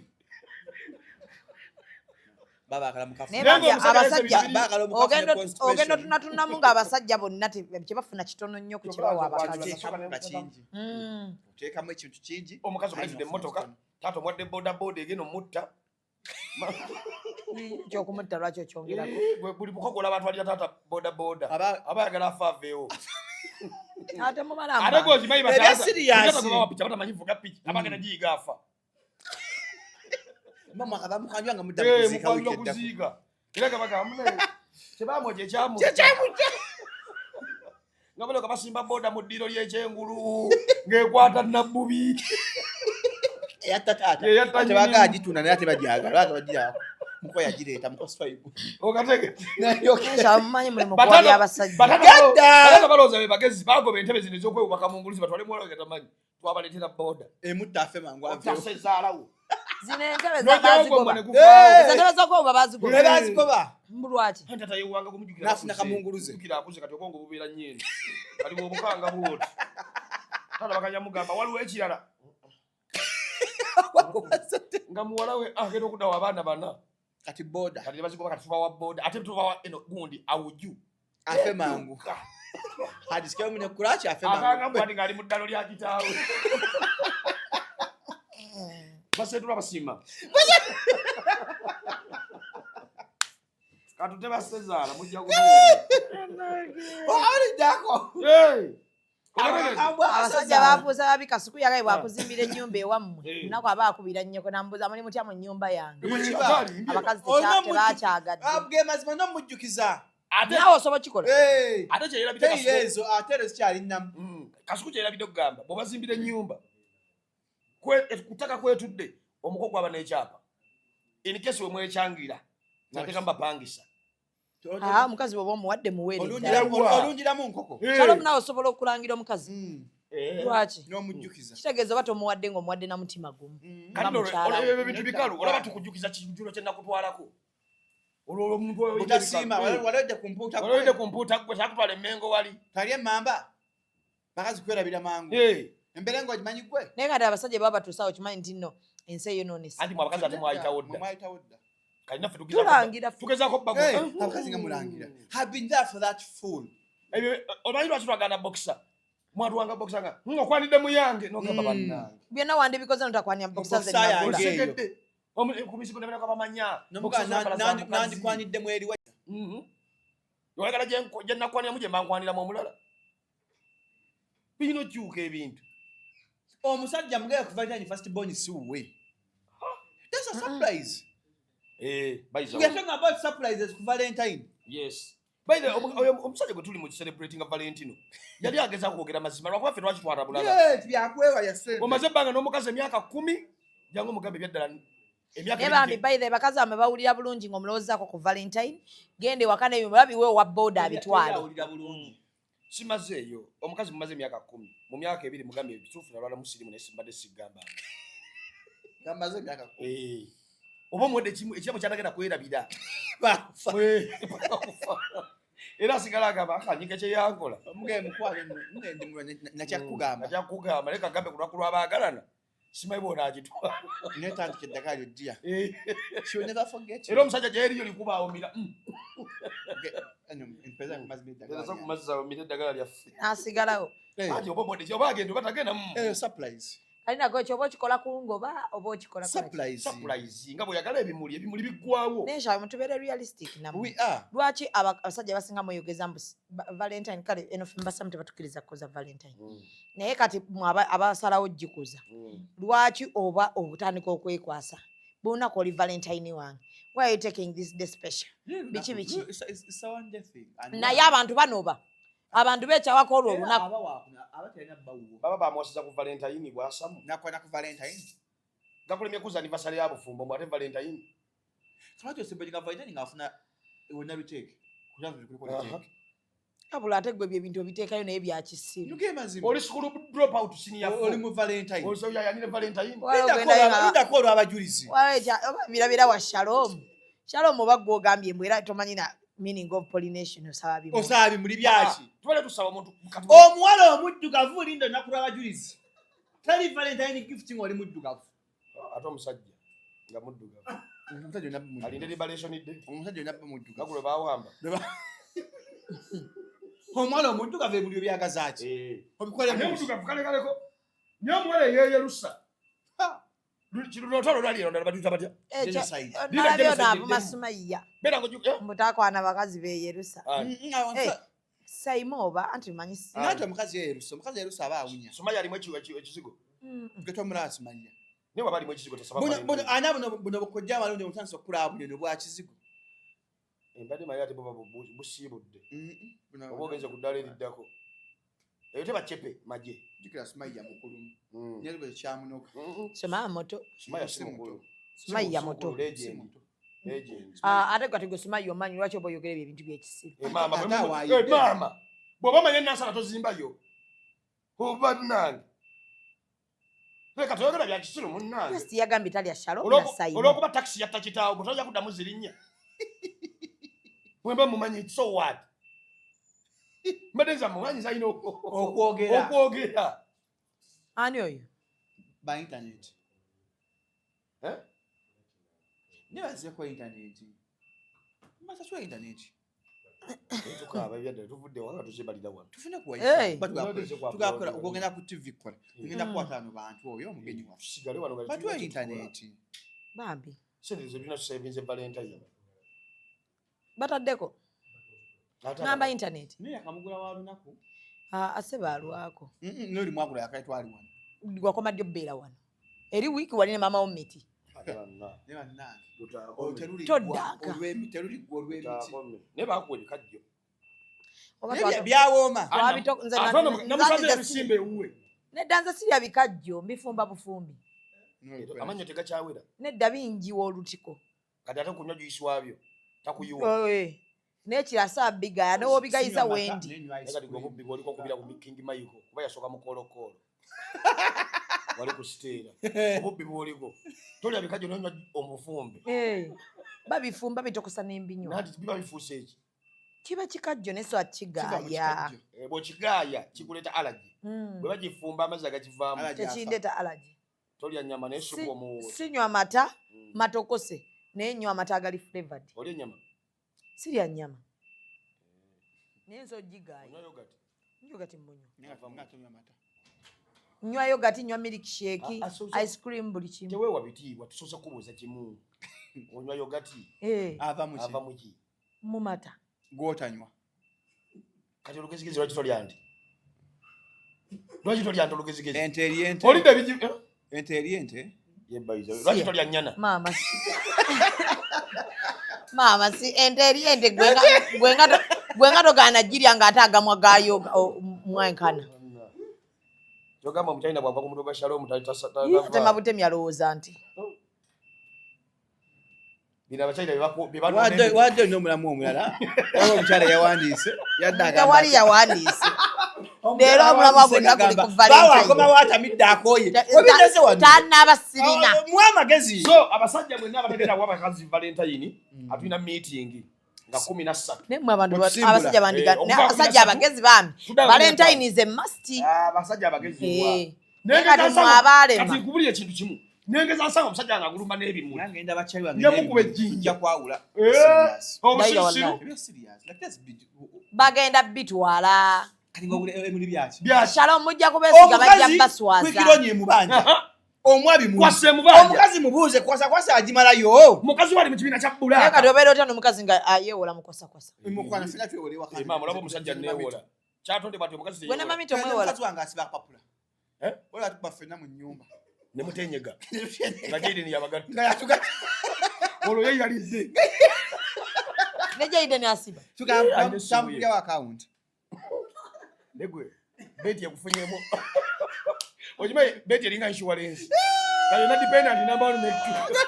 Babaagala mukafu. Naye Naye bambi ng'omusajja abasajja yese bibiri. Baagala omukafu ogenda ne constipation. ogenda otunatunamu ng'abasajja bonna kye bafuna kitono nnyo ku kye bawa abakazi. Oteekamu nga kingi. Oteekamu ekintu kingi. Omukazi omulekidde emmotoka, taata omwadde boodabooda egenda omutta. Kyokumutta lwaki okyongerako? Eh, Buli mukogola abantu alira taata boda boda aba ayagala afa aveewo. Ate mumala Ate gwe okimanyi Ebya bataata- serious. bataata gwe bawa piki, abatamanyi vuga piki, abagenda giyiga afa. Mama akaba mukanjwa nga mudda Eh, kuziika mukwanjula wiiki eddako. kuziika. Era gabagamba munaye, kyebamwokya ekyamutta. Kyekyamutta. Nga balyoka basimba boda mu ddiiro ly'ekyengulu ng'ekwata nabbubi. Eyatta taata. Eyatta Ate baagala nnyinimu. gitunda naye ate bagyagala. Baagala bagyako. Muko yagireeta muko swayibu. Okategedde. Mumanyi mulimu gwali abasajja. Bataata balowooza be bagezi bagoba entebe zino ez'okwewubaka mu nguluzi batwale muwala we gatamanyi twabaleetera boda. Emutta afe mangu aveewo. Otase zaalawo. Zino entebe N'ojjawo bazigoba. gwe ne guvaawo. Ezo entebe z'okwewuba bazigoba. Ne bazigoba. Mbu lwaki? Anti taata yewanga kumujjukira N'afuna akuze. kamunguluze. Jjukira akuze kati obwongo bubeera nnyo eno. Kati bw'obukanga bw'oti. Taata bakajja mugamba waliwo ekirala. Nga muwala we agenda okuddawo abaana bana. Kati boda. Kati ne bazigoba kati tubawa boda ate tubawa eno gundi awuju. Afe mangu. Hadisikeyo mune kulaki afe Akanga mangu. mbwati ng'ali mu ddalo lya kitaawe. Baseetula basiima. Katute basezaala mujja Owuliddako. Abasajja bafuusa babi kasuku yagaye bwakuzimbira ennyumba ewammwe. Eh. Lunaku aba akubira nnyoko nambuuza muli mutya mu nnyumba yange. Mukiba. Abakazi Olina tebakyagadde. Ge mazima n'omujjukiza. Naawe osobola okikola. Ate kyeyerabidde Teyi Kasuku. ezo ate ezo zikyali nnamu. Kasuku kyeyerabidde okugamba bw'obazimbira ennyumba ku ttaka kwetudde omuko gwaba n'ekyapa in case we mwekyangira nateeka mubapangisa Ah, omukazi bw'oba omuwadde muweere ddala. Olungiramu nkoko. Shalom naawe osobola okulangira omukazi. Lwaki? N'omujjukiza. Kitegeeza oba tomuwadde ng'omuwadde na mutima gumu. Kati Nga nno mukyala we. ebyo ebintu bikalu olaba tukujjukiza kijulo kye nakutwalako olwo olwo omuntu oyo Butasiima walodde ku mpuuta gwe. walodde ku mpuuta gwe kyakutwala emmengo wali. Kali emmamba. Bakazi kwerabira mangu. Embeera ng'ogimanyi gwe. Naye kati abasajja baba batuuse awo kimanyi nti nno ensi eyonoonese. Anti mwe abakazi ate mwayitawo dda. Mwayitawo dda. Kati naffe Tulangira ffe. tugezaako bago. Hey, abakazi nga mulangira. Have been there for that fool. Ebyo omanyi lwaki twagaana boxer? Mwatuwanga boxer nga ng'okwanidde muyange n'ogamba bannange. Byonna wandibikoze notakwanya boxer ze Boxer nagula. yange eyo. Otegedde. Ku misigo ne baleka bamanya. N'omugaa Boxer zaakala za mukazi. nandikwaniddemu eriwa. Oyagala gye nakwaniramu gye mba nkwaniramu omulala. Birina okyuka ebintu. Omusajja mugere ku Valentine first born si wuwe. That's a surprise. Eh, by the We are way. talking about surprises ku Valentine. Yes. By the way, oyo omusajja gwe tuli mu celebrating Valentino yali agezaako kwogera mazima lwakuba ffe twakitwala bulala. Yes, byakwewa ya sente. Omaze ebbanga n'omukazi emyaka 10 jangu omugambe ebyaddala emyaka Naye bambi by the way, bakazi bamwe bawulira bulungi ng'omulowoozaako ku Valentine. Genda ewaka n'ebimula biwe owa boda abitwale. Awulira bulungi. Simazeeyo omukazi mumaze emyaka 10 mu myaka 2 mugambe ebituufu nalwala musirimu naye simbadde sigamba. Gamaze emyaka Eh. Oba omuwadde ekirabo kyatagenda kwerabira. Bafa. Bakufa. Era asigala agamba akanyika kye yankola. Mugende mukwano mugende nakyakugamba. Nakyakugamba naye kagambe ku lunaku lw'abaagalana simanyi bw'onaagitwala. Netandika eddagala lyo ddia. Eh. She will never forget you. Era omusajja gyeriyo likuba awumira. Mpeza ku mazzi eddagala. Mpeza ku mazzi awumira eddagala lyaffe. N'asigalawo. Anti oba omuwadde oba agenda oba tagenda. Surprise. Kali nako ekyo oba okikola ku ngoba oba okikola ku Surprise. Surprise nga bw'oyagala ebimuli ebimuli biggwawo. Naye Shalom tubeere realistic nammwe. We are. Lwaki abasajja abasinga mweyogeza mbu Valentine kale eno ffe mbasamu tebatukkiriza kukuza Valentine. Naye kati mmwe abasalawo gikuza. Lwaki oba otandika okwekwasa? Bw'olunaku oli Valentine wange. Why are you taking this day special? Biki biki? It's a one day thing. And Naye abantu banoba. Abantu beekyawako olwo olunaku. Aba talina bbawuwo. Baba bamuwasiza ku Valentine bw'asamu. Nakwana ku Valentine. Gakulemye kuza anniversary ya bufumbo mbu ate Valentine. Lwaki osemberinga Valentine ng'afuna wonna luteeke? Kulanza kuliko luteeke. Wabula ate ggwe bye bintu obiteekayo naye bya kisiru. Nuge mazima. Oli school drop out senior four. Oli mu Valentine. Oli so yayanire Valentine. Wala ogendayo nga- Lindako olw'abajulizi. Wala oba birabira wa Shalom. Shalom oba ggwe ogambye mbu era tomanyi na meaning of pollination osaba bimuli. Osaba bimuli byaki? Tubale tusaba omuntu kati Omuwala omuddugavu linda olunaku lw'abajulizi. Tali Valentine gift ng'oli muddugavu. Ate omusajja nga muddugavu. Omusajja olina muddugavu. Alinde liberation day. Omusajja olina muddugavu. Nga gwe bawamba. Omuwala omuddugavu ebimuli obyagaza ki? Obikole Ate mu omuddugavu kale kaleko. Naye omuwala eyeeyerusa. Lutalo lwali ero ndala batuyita batya? Genocide. Nalabye ono Genocide avuma eddemu. Sumaiya Beera ng'oju- mbutakwana bakazi beyerusa. Ani? Eh, Saima oba anti manyi Nanti omukazi yeerusa, omukazi yeerusa aba awunya. Sumaya alimu ekizigo. Gwe tomulaba Sumaya. Naye bw'aba alimu ekizigo tasaba Buno Valentine. buno ana buno buno bukojja amalungi obutandise okukula buno bwa kizigo. Embadde manyi ate buba busiibudde. Oba ogenze ku ddaala eriddako. Eyo teba cepe magye. Jjukira Sumaya mukulu. Naye bwe kyamunoga. Sumaya muto. Sumaya si mukulu. Sumaya muto. Legend. Legend. Ah, ate gwe ate gwe Sumaya omanyi lwaki oba oyogera ebyo ebintu by'ekisiru? Eh, maama, bwe eh, maama. Bw'oba omanyi enansala tozimbayo. Oba nnange. Leka toyogera bya kisiru munnange. Just yagambye talya Shalom na Saima. Olw'okuba takisi yatta kitaawo, gwe tojja kuddamu zirinnya. Mwemba mumanyi so what? Mbadde nze mumanyi nze alina okwogera. Okwogera. Ani oyo? Ba internet. Eh? Naye bazzeeko internet. Basasula internet. Tukaaba ebyaddala tuvudde wanga tuzibalira wano. Tufune ku Hey. wifi. Tugakola ogenda ku TV kukola. Tugenda kukwata wano bantu oyo omugenyi waffe. Tusigale wano nga Batuwe tulina internet. Bambi. Sente ze tulina tusavinze Valentine. Bataddeko. Ate Namba internet. Naye yakamugula wa lunaku. Ah, ase baalwako. N'oli mwagula yakaitwali wano. Wakoma ddi obbeera wano? Eri wiiki wali ne maama wo miti. Ate banna. Naye bannange. Lutaakome. Toddaaka. Teruliggwa olw'emiti. Lutaakome. Naye baakuwa ebikajjo. Oba Naye byawooma. nze Ate namusanze nze ebisimba ewuwe. Nedda nze sirya bikajjo mbifumba bufumbi. Amannyo tegakyawera. Nedda bingiwa olutiko. Kati ate kunywa juyisi waabyo. Takuyiwa. Eh, N'ekira saa bigaya n'owobigayiza wendi. Naye kati gwe obubbi bw'oliko okubira ku King Michael kuba yasooka mu koolokoolo. Wali ku siteera. Obubbi bw'oliko. Tolya bikajjo n'onywa omufumbe. Eh, babifumba bitokosa n'embinywa. Nanti biba bifuuse eki? Kiba kikajjo ne swa kigaaya. Eh, bw'okigaaya kikuleeta allergy. Bwe bagifumba amazzi agakivaamu. Tekindeeta allergy. Tolya nnyama naye supu omuwuwo. Sinywa mata matokose naye nywa amata agali flavored. Olya ennyama? Sirya nnyama. Naye nze ogigaaya. Onywa yogurt? Yogurt munywa. Nywa yogurt, nywa milkshake, Ah, ah, ice cream buli kimu. Teweewa bitiibwa tusoose kubuuza kimu. Onywa yogurt? Eh. Ava mu ki? Ava mu ki? Mu mata. Gw'otanywa. Kati olugezigezi lwaki tolya nte? Lwaki tolya nte olugezigezi? Ente eri ente. Olidde ebigi eh? Ente eri ente. Ye bayiza. Lwaki tolya nnyana? Maama si. Maama si ente eri ente gwe nga togaana girya ng'ate agamwa gaayo mwenkana. Kyogamba omuchina bw'ava ku mutwe gwa Shalom Ii, Atema butemi alowooza nti. Bino abachina bye Wadde olina omulamu omulala. Waliwo omukyala yawandiise. Yadde agamba Tewali ati- yawandiise. Leero omulamwa gwonna guli ku Baawo akomawo Valentine. atamidde akooye. Webineze wano. Tannaaba sirina. Muwe amagezi. So abasajja mwenna abategera wa abakazi Valentine atulina meeting nga 13. Naye mmwe abantu Bwe abasajja bandiga Eh, naye okuva abasajja 13, abagezi bambi. tuddayo Valentine is a must. Abasajja abagezi Eh. wa. Naye kati mwe abaalema. Kati nkubulira ekintu kimu. Nengeza nsanga omusajja nga agulumba n'ebimuli. Nange ndaba kyali wange Njamukuba n'ebimuli. ejjinja. Nja kwawula. Eh, Serious. obusirusiru. Ebya serious. Like let's be Bagenda bitwala. Kati ng'ogula ebimuli byaki? Shalom mujja kubeesiga bajja Omukazi baswaza. kwikironye emubanja. Omwabi mu. Kwasa emubanja. Omukazi mubuuze kwasa kwasa agimalayo. Mukazi wali mu kibiina kya Naye bulaaka. kati obeera otya n'omukazi nga yeewola mukosakosa. Mukwano ffenna twewole waka. Eh, maama olaba omusajja neewola. Kyatondebwa nti omukazi Gwe ne teyeewola. mami tomwewola. Omukazi wange asiba akapapula. Eh? Wala atukuba ffenna mu nnyumba. Ne mutenyega. Nga Jaden yabagatta. Nga yatugatta. Olwo ye yalidde. Ne Jaden asiba. Tugamba Alina essimu ye. tambulirawo akawunti. Negwe beti ekufunyemu. Okimanyi beti eringa insurance. Kati olina dependent number one ne two.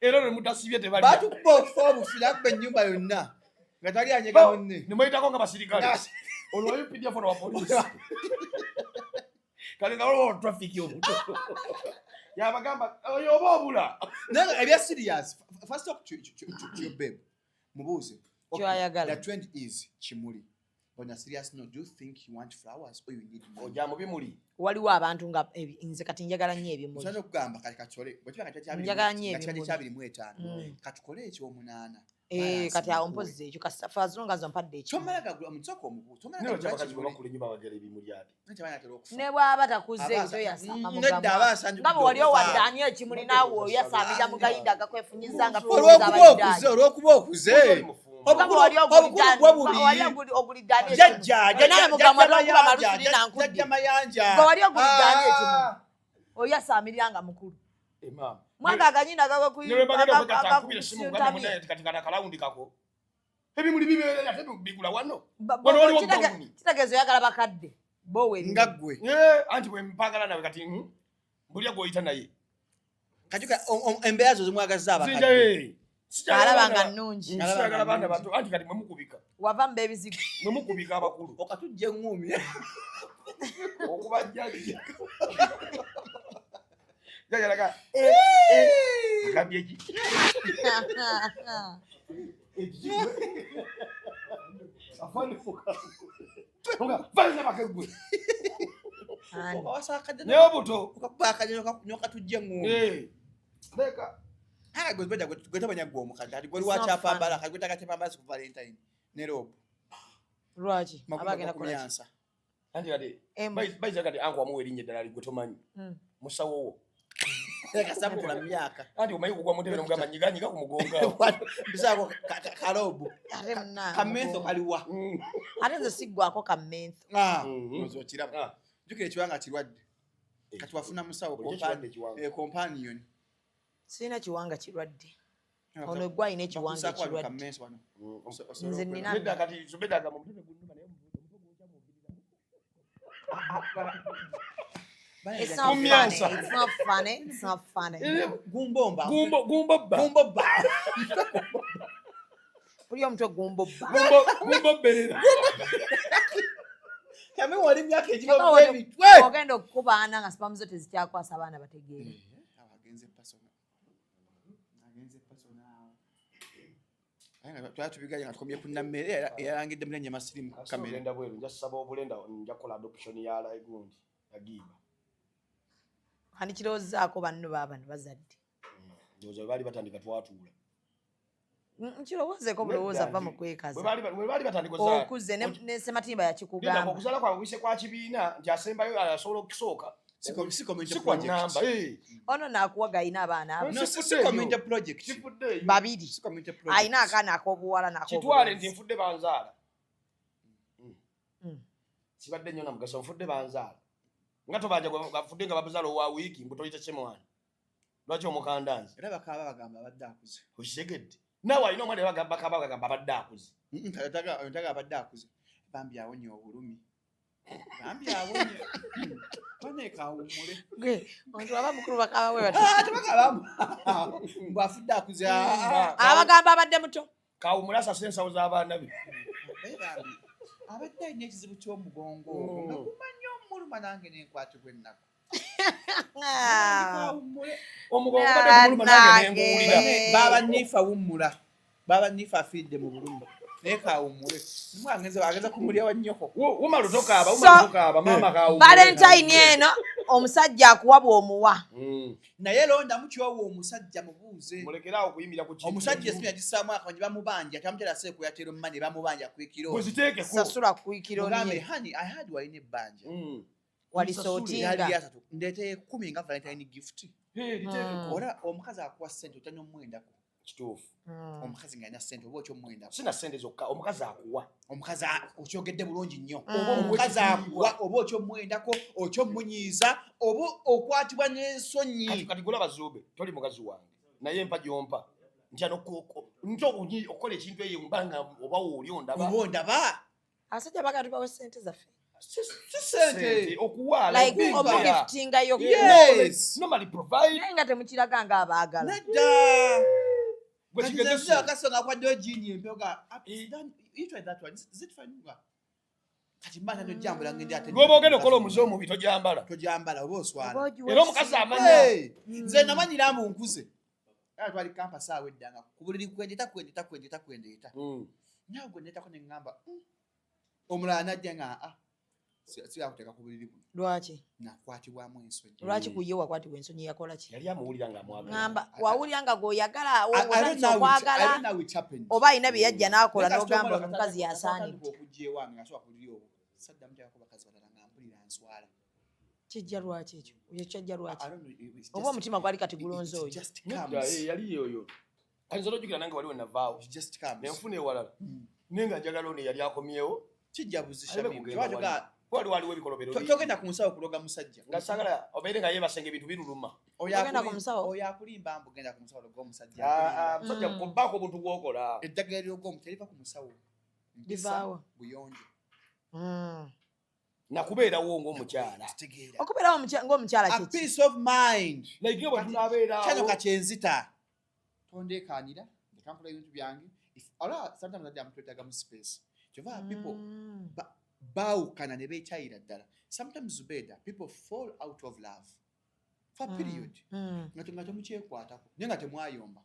Era olwo mutasibye tebalya. Batukuba okufa obufi nakuba ennyumba yonna. Nga tali anyega munne. Ne muyitako nga basirikale. Nga Olwo UPDF olwo wa poliisi. Kale nga waliwo traffic omuto. Yabagamba oyo oba obula. Naye ebya serious. First talk to your babe. Mubuuze. Okay, Ky'oyagala. The trend is kimuli. On a serious note, do you think you want flowers or you need money? Ojja mu bimuli. Waliwo abantu nga nze kati njagala nnyo ebimuli. Osobola okugamba kati katukole bwe kiba nga kyali Njagala nnyo nga kyali ebimuli. kyabiri mu etaano Mm. katukole ekyomunaana Eh, kati awo mpozi ekyo kasita for as long as ompadde ekimuli. Tomala gagula musooka omubuuza. Tomala Naye gagula lwaki abakazi bwe kimuli. bakula ennyo babagala ebimuli ate? Anti abaana okufa. Ne bw'aba takuze Aba ekyo yasama Nedda, aba asanjukidde nga bwe wali okufa. owadde ani ekimuli naawe oyasamira mu gayinda agakwefunyiza nga Olw'okuba okuze, olw'okuba okuze. Nga bwe wali Obukulu bwe bubi. wali ogulidde ani Jjajja, ekimuli naye jjajja, mugamba jjajja tokuba Mayanja, malusuli nankudde jjajja Mayanja. Gwe wali ogulidde ani Ah. ekimuli oyasamirira nga mukulu Eh, maama. mwanga aganyina Ne bwe bagenda okwegatta nkubira essimu mugambe munnaye nti kati kano akalawundi kako. Ebimuli bibeerera ate bigula wano. Wano waliwo gawuni. kitegeeza oyagala bakadde bowe Nga ggwe. Eh, anti bwe mpagala nawe kati mbulya gw'oyita naye. Kajuka embeera zo zimwagazza Sinja, abakadde. eh, sikyagala Alaba baana nga nnungi. Sikyagala baana bato anti kati mwe mukubika. Wava mu beebizigo. Mwe mukubika abakulu. Okatujja eŋŋumi. Okuba jjajja. Jjajja laga. Agambye ki? Afande fuka. Nga valina bakegwe. Okawasa akadde Naye obuto. Okakuba akadde n'okatujja eŋŋumi. Eh. Leka. Ah, gwe gwe gwe tabanya gwe omukadde ati gwe It's not lwakyapambala kati gwe takatepambala ku Valentine ne Rob. Lwaki? Makumi Abagenda kukola ki? gakumyansa. Anti kati Em. bayiza kati anko wamuwa erinnya eddala gwe tomanyi. Musawo wo. Kasabukula mu myaka. Anti omanyi kugwa mu ntebe n'omugamba nyiganyiga ku mugongo awo. Mbisaako kaloobu. Ate munnange Kamentho mugongo. kaliwa. Ate nze siggwako kamentho. Ah, Mhm. ozo okiraba. Ah. Jjukira ekiwanga kirwadde. Kati wafuna musawo Bulijjo kirwadde ekiwanga. companion. Sirina kiwanga kirwadde. Ono gwe alina ekiwanga Bakusaako wano ekirwadde. kammenso wano. Nze nina Nedda kati Zubeda agamba omutwe gunnuma naye omutwe It's not funny. Kumyansa. It's not funny. It's not funny. Gumbomba. Gumbo gumbobba. Gumbobba. Buli omutwe gumbobba. Gumbo gumbobberera. Yame wali emyaka Kyokka egibobba wali- emitwe. Ogenda okukubaana nga sipamu zo tezikyakwasa abaana bategeere. Awo agenze personal. Agenze personal awo. Aye nga twali tubiganye nga tukomye ku nammere eyalangidde munenye masirimu ku kamera. Ogenda bweru nja ssaba obulenda nja kukola adoption ya gundi ya Giba. Ani kirowoozaako banno baabano bazadde. Ndowooza bwe baali batandika twatuula. Nkirowoozeeko bulowooza va mu kwekaza. Bwe baali batandika ozaala. Okuze ne Ssematimba Linda yakikugamba. okuzaala kwabwe kuyise kwa kibiina nti asembayo asobola okusooka. Si community Si kwa project. nnamba. eh. Ono naakuwa gayina abaana abo. No, si community project. Kifuddeeyo. Babiri. Si community project. Alina akaana ak'obuwala Kitwale nti n'ak'obulenzi. nfudde banzaala. Kibadde nnyo na mugaso nfudde banzaala. Nga tobanja gwe bafudde nga babuzaala owa wiiki mbu toyita kimwana. Lwaki omukanda nze? Era bakaaba bagamba abadde akuze. Okitegedde. Naawe alina omwana bagamba bakaba bagamba abadde akuze. Otaga abadde akuze. Bambi awonye obulumi. Bambi awonye. Baneeka awummule. Gwe, omuntu aba mukulu bakaaba bwe batyo. Ah, tebakabamu. Mbu afudde akuze. Ah, ah. Abagamba abadde muto. Kawummule asase ensawo z'abaana be. Naye bambi abadde alina ekizibu ky'omugongo ogwo nga gumanyi omuluma nange nenkwatibwa ennaku. Kawummule. Omugongo gubadde gumuluma nange nenguwulira. Baaba Nifa wummula. Baaba Nifa afiiridde mu bulumi. Naye kawummule. Nimwe agenza kumulya wa nnyoko. Wumalu tokaaba, So- wumalu tokaaba, maama kawummule. Valentine eno omusajja akuwa bw'omuwa. Naye londamu kyowa omusajja mubuuze. Mulekere awo okuyimirira ku kintu. Omusajja esimu yagisaamu akabanyi bamubanja tamutera seeku yatera omumani bamubanja kwikiro. Guziteekeko. Sasula kwikiro Mugambe nye. honey I had walina ebbanja. Walisootinga. Lyali asatu ndeeteye 10 nga Valentine gift. Liteekeko. Ora omukazi akuwa ssente otya n'omwendako. Kituufu. Omukazi ng'alina ssente oba okyomwendako. Sina ssente zokka omukazi akuwa. Omukazi okyogedde bulungi nnyo. Oba Omukazi omuwa akuwa oba okyomwendako okyomunyiiza oba okwatibwa n'ensonyi. Kati kati gulaba Zube toli mukazi wange naye mpa gy'ompa ntya ntya okukola ekintu eyo mbanga oba wooli ondaba. Oba ondaba. Abasajja baagala tubawe ssente zaffe. Si ssente. Okuwa Like like omugiftingayo. Yes. Normally provide. Naye nga temukiraga ng'abaagala. Nedda. Gwe Kati kigezese. nze akasonga akwaddeyo jiini empya oga, "Ah, you try that one. Is it fine?" Nga, Kati mba ntandika ojjambula ngende ate Lw'oba ogenda okukola omuze omubi togyambala. Togyambala oba oswala. Oba ogiwa Era omukazi amanya. Hey, Nze namanyira mbu nkuze. Era twali campus awo edda nga ku buliri kwendeeta kwendeeta kwendeeta kwendeeta. Naawe gwe ndeetako ne ŋŋamba, Omulala n'ajja nga, "Ah, Siyakuteeka ku buliri buno. Lwaki? Nakwatibwamu ensonyi. Lwaki ku ye wakwatibwa ensonyi? Yakola ki? Yali amuwulira nga amwagala. Ŋŋamba wawulira nga gweoyagala, I don't otandise know how it- I okwagala, don't know how it happened. oba alina bye yajja n'akola Naye kasita n'ogamba omala ono omukazi katandika yasaanidde. okujja ewange nga sobola kuliri obwo, saddamu teekako bakazi balala nga mpulira nswala. Kijja lwaki ekyo? Oyo kyajja lwaki? I don't know, it's Oba just- omutima gwali kati gulonze it oyo. just Nedda, comes. yali yoyo. Kati nsobola ojjukira nange wali we navaawo. It just comes. Nenfuna ewalala. Naye nga njagala ono eyali akomyewo. Kijja buzisha Aleme bintu. kugenda Tewali wali. Wali waliwo ebikolobero bingi. Togenda ku musawo kuloga musajja. Nga saagala obeere nga yeebasenga ebintu biruluma. Oyo Togenda ku musawo? Oyo akulimba mbu genda ku musawo loga omusajja. Ah, ah, musajja kubaako obuntu bw'okola. Eddagala ery'oga omuntu teriva ku musawo. Mpisa, Livaawa. buyonjo. Nakubeerawo ng'omukyala. Kitegeera. Okubeerawo ng'omukyala A kyeki? peace of mind. Like nga bwe tunaabeeraawo. Kyano kakyenzita. Tondeekaanira, leka nkola ebintu byange. Olaba sometimes adda mutwetaaga mu space. Kyova people baawukana ne beekyayira ddala. Sometimes Zubeda, people fall out of love for a period. Nga temukyekwatako naye nga temwayomba.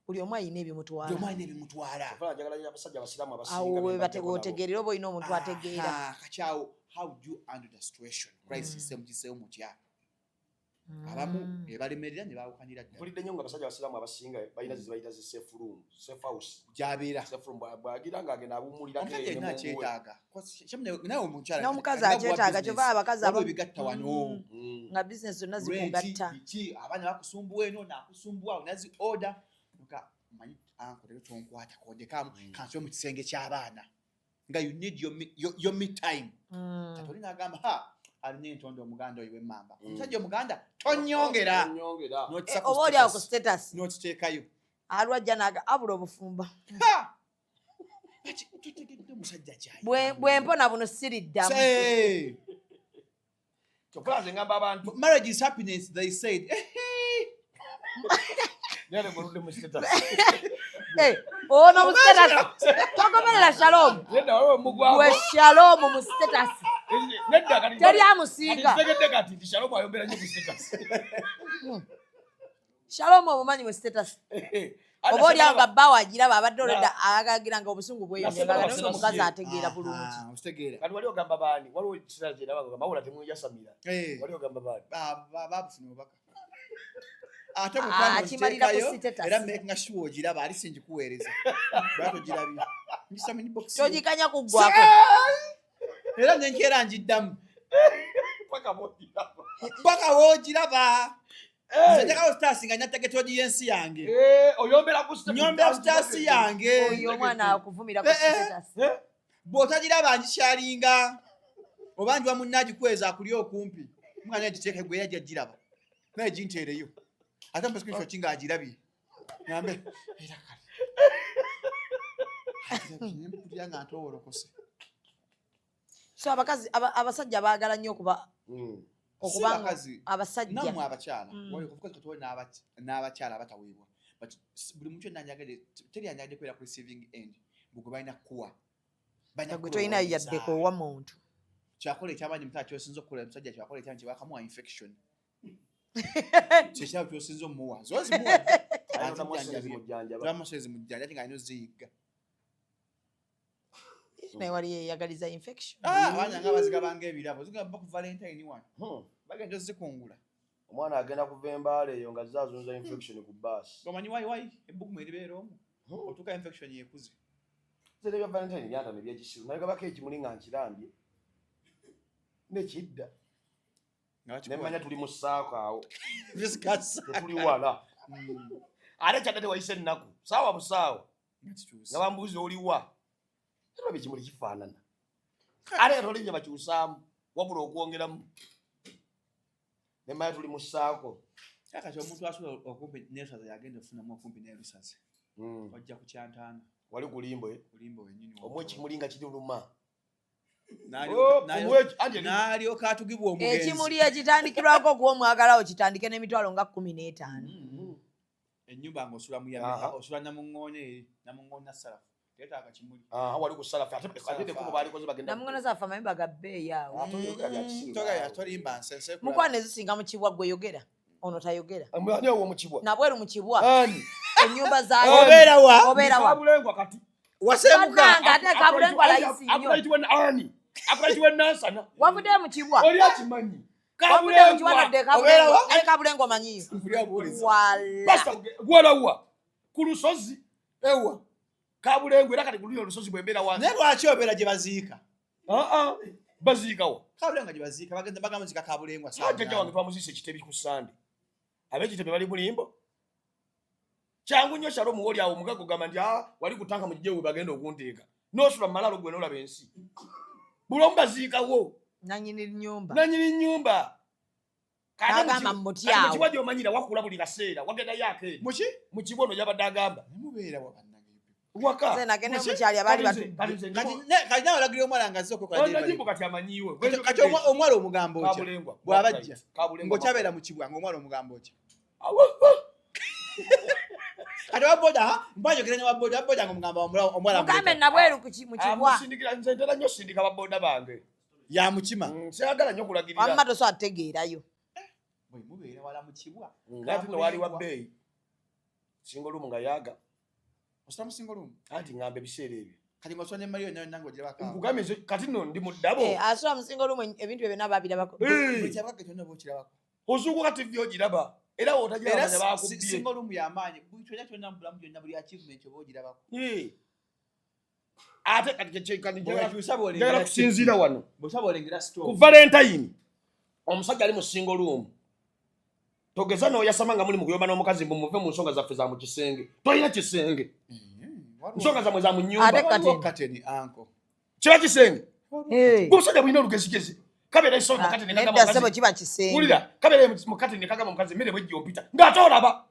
Buli omu alina ebimutwala. Buli omu alina ebimutwala. Kyova njagala nnyo abasajja abasiraamu abasinga Awo be we mbajjako nabo. otegeerera oba olina omuntu ategeera. Aha, kati awo how do you handle the situation? Crisis emugiseewo mutya? Abamu ne balemerera ne baawukanira ddala. Mpulidde nnyo nga abasajja abasiraamu abasinga balina ze bayita zi safe room, safe house. Gy'abeera. Safe room bw'agira ng'agenda awummulirako Omusajja eyo ne yenna mungu we. akyetaaga. Nawe omukyala N'omukazi kati alina akyetaaga, business. kyova abakazi Waliwo ebigatta wano. Nga bizinesi zonna Rent, zikugatta. biki, abaana bakusumbuwa eno naakusumbuwa onazi order. Nga manyi anko leero tonkwatako ndekaamu kansibe mu kisenge ky'abaana. Nga you need your me time. Kati oli n'agamba ha alina entondo omuganda oyo w'emmamba. Omusajja omuganda tonyongera. Tonyongera. N'okisa ku Oba oli awo ku status. status. N'okiteekayo. Alwajja n'aga abula obufumba. Ha! Kati tutegedde omusajja ky'ayina. Bwe mpona buno siriddamu. Say. Kyokka nze ngamba abantu. Marriage is happiness, they said. Naye ng'oludde mu status. Ono mu status. Togoberera Shalom. Nedda waliwo mugwako. Gwe Shalom mu status. Nedda kati. Teri amusinga. Kati ntegedde kati nti Shalom ayombera nnyo ku status. Shalom omumanyi mu status. Oba oli awo nga bbaawe agiraba abadde olwedda agagira nga obusungu bweyongera nga naye omukazi ategeera bulungi. Okitegeera. Kati wali ogamba baani? Waliwo ekiseera kye nabagamba wabula temweyasamira. Wali ogamba baani? Baabufuna obubaka. Ate Ah, mukwano akimalira ku okiteekayo, status. era making sure ogiraba ali singikuweereza. Lwaki ogirabye? Ngisa mu inbox. Togikanya kuggwako. Era nenkeera ngiddamu. Paka bw'ogiraba. Paka w'ogiraba. Nze njagala status nga nyategeka audience yange. Oyombera ku status. Nyombera ku status yange. Oyo omwana akuvumira ku status. Bw'otagiraba ngikyalinga. Oba njiwa munne agikweza akuli okumpi. Mwana agiteeke gwe yajja agiraba. Naye ginteereyo. Ate mpa screenshot ng'agirabye. Ngambe era kale. Agirabye ne mpulira nga ntoowolokose. So abakazi abasajja baagala nnyo okuba Si okuba bakazi, abasajja. Nammwe abakyala. Waliwo of course kati waliwo n'abakyala abataweebwa. But buli muntu yenna anjagadde, teri anjagadde kubeera ku receiving end. Mbu gwe balina kukuwa. Balina Gwe tolina kukulowooza. yadde k'owa muntu. Kyakola ekyamaanyi mukyala ky'osinza okukola omusajja kyakola ekyamaanyi kye bakamuwa infection. Kyekirabo ky'osinza omuwa. Zo zimuwadde. Alina otamu zimujjanjaba. Otamu zimujjanjaba ate ng'alina oziyigga. Naye wali yeeyagaliza infection. Ah, abaana nga bazigabanga ebirabo. Zigaba ku Valentine wano. Bagenda ozikungula. Omwana agenda kuva embaala eyo nga azze azunza infection ku bbaasi. Omanyi wayi wayi ebbugumu eribeera omwo. Otuuka infection yekuze. Nze n'ebya Valentine byantama ebyekisiru. Nabigabako ekimuli nga nkirambye. Nekidda. Ne mmanya tuli mu ssaako awo. Tetuli wala. Ate kyadda tewayise ennaku. Saawa busaawa. Nga bambuuza oliwa. Tulaba ekimuli kifaanana. Ate nga toli gye bakyusaamu wabula okwongeramu. Ne mmanya tuli mu ssaako. Kati omuntu asula okumpi n'erusaze yagenda okufunamu okumpi n'erusaze. Ojja ku kyantaana. Wali kulimbo eh? Kulimbo wennyini. Omu ekimuli nga kiruluma. N'alyoka atugibwa omugenzi. Ekimuli ekitandikirwako okuwa omwagalawo kitandike n'emitwalo nga 15. Ennyumba ng'osula mu yameka, osula Namuŋŋoona eri, Namuŋŋoona Salafu. Teetaaga kimuli. Wali ku Salafu ate ate ekkubo baalikoze bagenda. Namuŋŋoona Salafu amayumba ga bbeeyi awo. Togaya tolimba nsense. Mukwano ezisinga mu kibwa gwe yogera. Ono tayogera. Ani awo mu kibwa? Nabweru mu kibwa. Ani? Ennyumba zaayo. Obeera wa? Obeera wa? Kabulengwa kati. Wasemuka. Bannange ate Kabulengwa layisi nnyo. Akuyitibwa ani? Akulaki wenansana. Wavuddeyo mu kibwa. Oli akimanyi. Wavuddeyo mu kibwa nodde Kabulengo. Naye Kabulengo omanyiyo. Wala. Walawa. Ku lusozi. Ewa. Kabulengo era kati ku luno olusozi bwe mbeera wansi. Naye lwaki obeera gye baziika? Aa, baziikawa. Kabulengo gye baziika, bagenda bagamba nzika Kabulengo. Jjajja wange twamuziise ekitebi ku Ssande. Ab'ekitebe bali mulimbo. Kyangu nnyo Shalom w'oli awo omugagga ogamba nti aa wali ku ttanka mugigye we bagenda okunteeka. N'osula mu malaalo gwe n'olaba ensi. Buli omu baziikawo. Nannyini nnyumba. Nannyini nnyumba. N'agamba mu muti awo. Mu kibwa gy'omanyira wakula buli kaseera wagenda yakeeri. Muki? Mu kibwa ono yabadde agamba. Mubeera wa bannange. Waka. Nze nagenda mu kyali abaali batu. Kati nawe olagira omwala nga azze okwekola delivery. Najibu kati amanyiwe. Kati omwala omugamba otya? Bw'abajja. Ng'okyabeera mu kibwa ng'omwala omugamba otya? Kati wa boda, mbanjogera ne wa boda, wa boda ng'omugamba omwala. Mugambe nabweru ku mu kibwa. Amusindikira nze ntera nnyo sindika ba boda bange. Ya mukima. Siyagala nnyo kulagirira. Wamma tosobola kutegeerayo. Bwe mubeera wala mu kibwa. Ng'ate nno wali wa bbeeyi. Singa olumu nga yaaga. Osula mu single room? Anti ngamba ebiseera ebyo. Kati ng'osula ne Maria yonna yonna ng'ogirabako awo. Nkugambye nze kati nno ndi mu ddabo. Asula mu single room ebintu bye byonna babirabako. Buli kyabagagga kyonna oba okirabako. Ozuukuka TV ogiraba. Era w'otagiraba manya bakubbye. Single room y'amaanyi. Buli kyonna kyonna mu bulamu byonna buli achievement oba ogirabako. Ate kati njagala kusinziira wano. Bw'osaba olengera store. Ku Valentine omusajja ali mu single room. Togeza n'oyasama nga muli mu kuyomba n'omukazi mbu muve mu nsonga zaffe za mu kisenge. Tolina kisenge. Nsonga zammwe za mu nnyumba. Kiba kisenge. Omusajja bulina olugezigezi. Kabeera esolo mu kateni kagamba omukazi. Kiba kisenge. Wulira, kabeera mu kateni kagamba omukazi emmere bwejja ompita. Ng'ate olaba.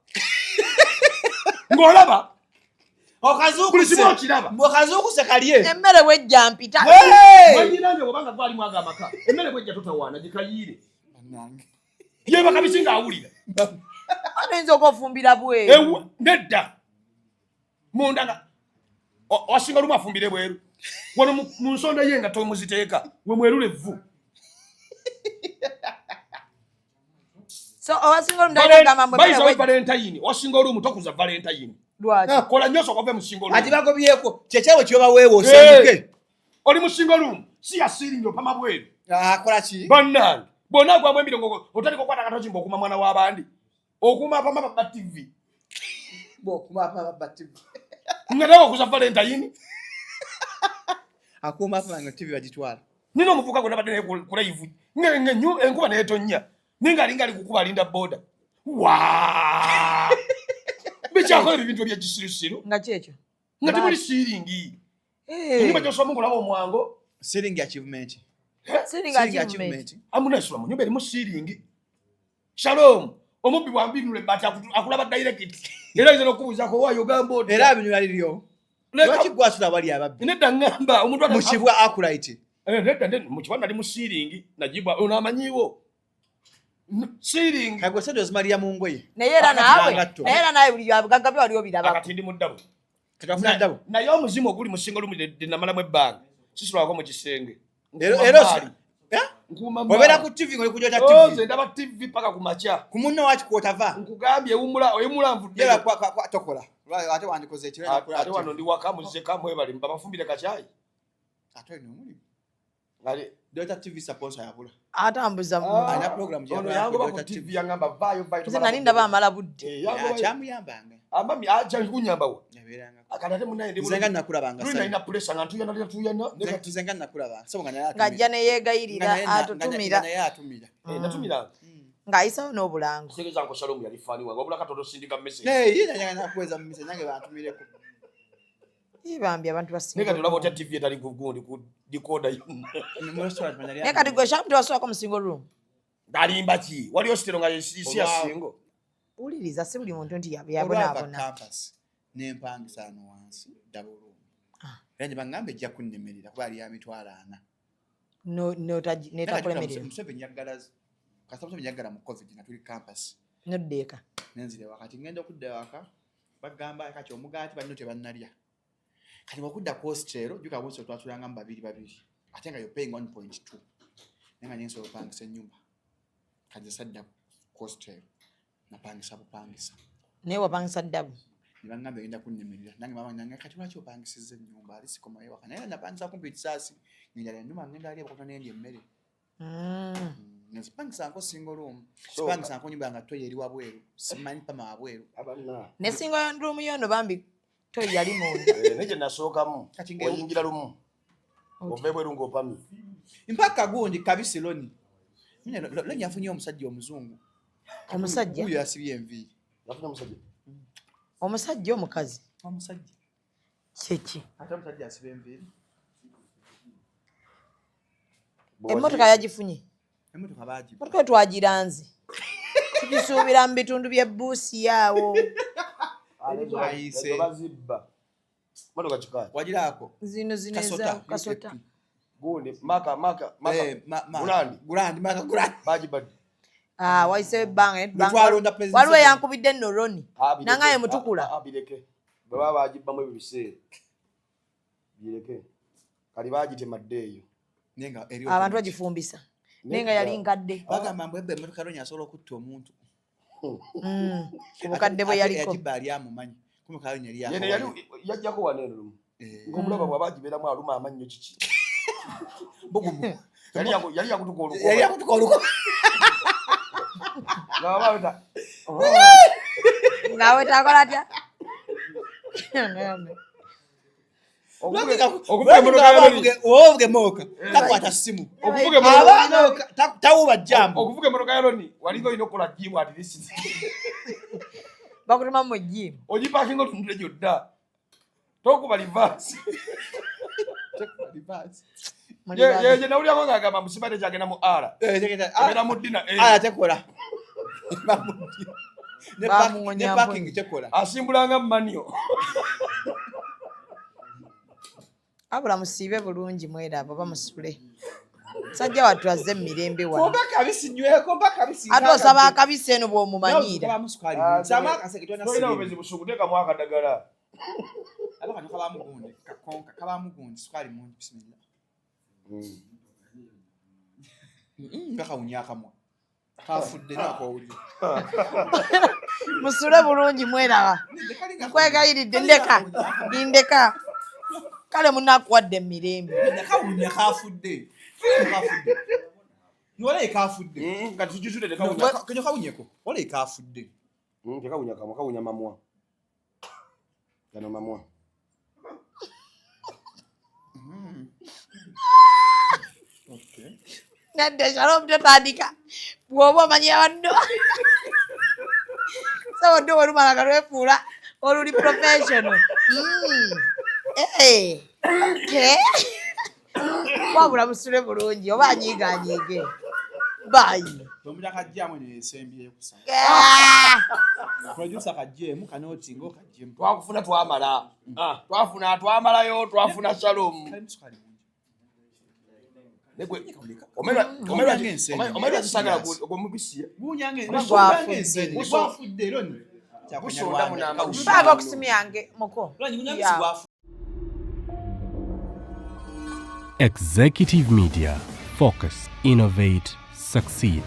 Ng'olaba. Okazuukuse. Okazuukuse kalye. Emmere bwejja mpita. Mwannyinange bw'obanga gwali mwaga amaka. Emmere bwejja totawaana gikayiire. Yeebaka biki ng'awulira. Oyinza okwofumbira bweru. Nedda. Munda nga wasinga lumu afumbire bweru. Wano mu nsonda ye nga tomuziteeka we mwerula evvu. So owasinga olumu ndagamba mwe Bayiza we Valentine, owasinga olumu tokuza Valentine. Lwaki? Kola nnyo osooka ove mu single room. Ati bagobyeko kyekyawe kyoba weewo osenguke. Oli mu single room, si ya siiringi opama bweru. Akola ki? Bannange, bw'ona agwamu emirongo otandika okukwata akatoki mbu okuuma mwana w'abandi. Okuuma apama babba TV. Bw'okuuma apama babba TV. Nga nawe okuza Valentine. Akuuma apama nga TV bagitwala. Nina omuvubuka gwe nabadde naye ku live. Enkuba n'etonnya. Naye ng'alinga ali kukuba alinda boda. Waa! Bikyakola ebyo ebintu ebyekisirusiru. Nga ki ekyo? Nga temuli siiringi. Ennyumba gy'osulamu ng'olaba omwango. Siiringi achievement. Siiringi achievement. Amuna esula mu nnyumba erimu siiringi. Shalom. Omubbi bw'ambinula ebbaati akulaba direct. Era ayinza n'okubuuzaako waayo ogamba otya. Era abinula liryo. Lwaki gwe asula awali ababbi? Nedda ŋŋamba omuntu mu kibwa Akulaiti. Nedda mu kibwa nali mu siiringi nagibwa ono amanyiiwo. Siiringi. Kagwe sente ozimalira mu ngoye. Naye era naawe buli byabugagga byo wali obirabako. Akati ndi mu ddabo. Kati ddabo. Naye omuzimu oguli mu single room de namalamu ebbanga. Sisulwako mu kisenge. Era obeera ku TV ng'oli kujota TV. Nze ndaba TV paka ku makya. Ku munno waki kw'otava? Nkugambye ewummula nvudde. Era tokola. Ate wandikoze ekiro. Ate wano ndi waka muzzeka mwebale babafumbire kacaayi. Ate olina omulimu. Dota TV sponsor yabula. Atambuza alina program gye yangoba ku TV yangamba vaayo vaayo. Nze nali ndaba amala budde. Akyamuyambanga. Amami aja kunyambawo. Yabeeranga. Akati ate munnaye ndi Nze nga nakulabanga. Luli nalina pressure nga ntuyana tuyana. Nze nga nakulabanga. So nga naye atumira. Ng'ajja ne yeegayirira atutumira. Nga naye atumira. Natumira. Ng'ayisawo n'obulango. Kitegeeza nko Shalom yali faani wange wabula katono osindika message. Ye nange nakuweeza mu message nange bantumireko. Ibambi abantu basinga. Naye kati olaba otya TV etali ku gundi ku decoder yonna. Naye kati gwe Shalom tewasulako mu single room. Alimba ki? Waliyo sitero nga si ya single. Wuliriza si buli muntu nti yabonaabona. Campus n'empangisa wano wansi double room. Era ne baŋŋamba ejja kunnemerera kuba yali ya 400,000. N'etakulemerera. Museveni yaggala kasita Museveni yaggala mu COVID nga tuli campus. Nodda eka. Nenzira ewaka kati ŋŋenda okudda ewaka bagamba kati omugaati banno tebannalya. Kati bw'okudda ku hostel jjuka hostel twatulangamu babiri babiri ate nga you're paying 1.2 naye nga nsobola okupangisa ennyumba. Kati nze sadda ku hostel napangisa bupangisa. Naye wapangisa ddabu? Ne baŋŋamba egenda kunnimirira. Nange maama nange kati lwaki opangisizza ennyumba ali sikomayo waka. Naye napangisa kumpi ekisaasi ng'enjala ennuma ngenda ali ebakota n'endya emmere. Nsipangisanko single room. Sipangisanko nyumba nga toyi eri wabweru. Simanyi pama wabweru. Ne single room yono bambi toyi yali munda. Eh, naye gye nasookamu oyingira lumu ova ebweru ng'opamye. Mpaka gundi kabisi loni. Loni yafunye omusajja omuzungu. Omusajja? Oyo yasibye enviiri. Yafunye omusajja? Omusajja omukazi? Omusajja. Kyeki? Ate omusajja asiba enviiri. Emmotoka yagifunye. Emmotoka baagi. Emmotoka twagiranze. Tugisuubira mu bitundu by'e Busia awo. Ezo bazibba. Mmotoka kika? Wagiraako. Zino zino eza Kasota. Gundi maka maka maka. Gulandi. Gulandi maka gulandi. Bagibadde. Ah, wayiseewo ebbanga. Twalonda President Waliwo eyankubidde nno Ronnie. Nangaye mutukula. Bireke. Bwe baba bagibbamu ebyo biseera. Bireke. Kali bagitema dde eyo. Abantu bagifumbisa. Naye nga yali nkadde. Bagamba mbu ebba emmotoka Ronnie asobola okutta omuntu. Ku bukadde bwe yaliko. Ate yagibba ali amumanyi. Kumbe Ronnie yali Yene yali yajjako wano eno lumu. Ng'omulaba bw'aba agibeeramu aluma amannyo kiki. Bugumu. Yali yakutuka olukoba. Yali yakutuka olukoba. Ng'aba Ng'aweta akola atya? Ovuga emmotoka takwata ssimu. Tawuba jambo. Okuvuga emmotoka ya Ronnie walinga olina okukola gym at least. Bakutuma mu gym. Ogipakinga otunule gyodda. Tokuba reverse. Ye nawulirako ng'agamba musiba tekyagenda mu R. Ebeera mu D na A. R tekola. Ne parking tekola. Asimbula nga manyo. Abula musiibe bulungi mweraba oba musule. Musajja wattu azze mu mirembe wano. Komba kabisi nyweko mba kabisi. Ate osaba akabisi eno bw'omumanyiira. Tolina bubezi busungu teekamu akadagala. Aba kano kabaamu gundi kakonka kabaamu gundi sukaali mungi bismillah. Nga kawunya akamwa. Kafudde nakowulira. Musule bulungi mweraba. Nkwegayiridde ndeka. Ndeka. Kale munaakuwadde emirembe. Kawunya kafudde. Kafudde. Wala ekafudde. Nga tukizudde tekawunya. Kano kawunyeko. Wala ekafudde. Tekawunya kamwa kawunya mamwa. Gano mamwa. Nedda Shalom totandika. Bw'oba omanyi abaddo. Sawa ddo olumala nga lwefuula oluli professional. Wabula musule bulungi oba anyiiga anyiige. Bye. Bwemulya kajjamu eno esembyeyo kusaba. Producer kajjeemu kanootinga okajjeemu. Twakufuna twamala. Twafuna twamalayo twafuna Shalom. Omerwa kisagala gwe mubisi. Gwafudde Ronnie. Mpaako okusimu yange muko. Executive Media. Focus, innovate, succeed.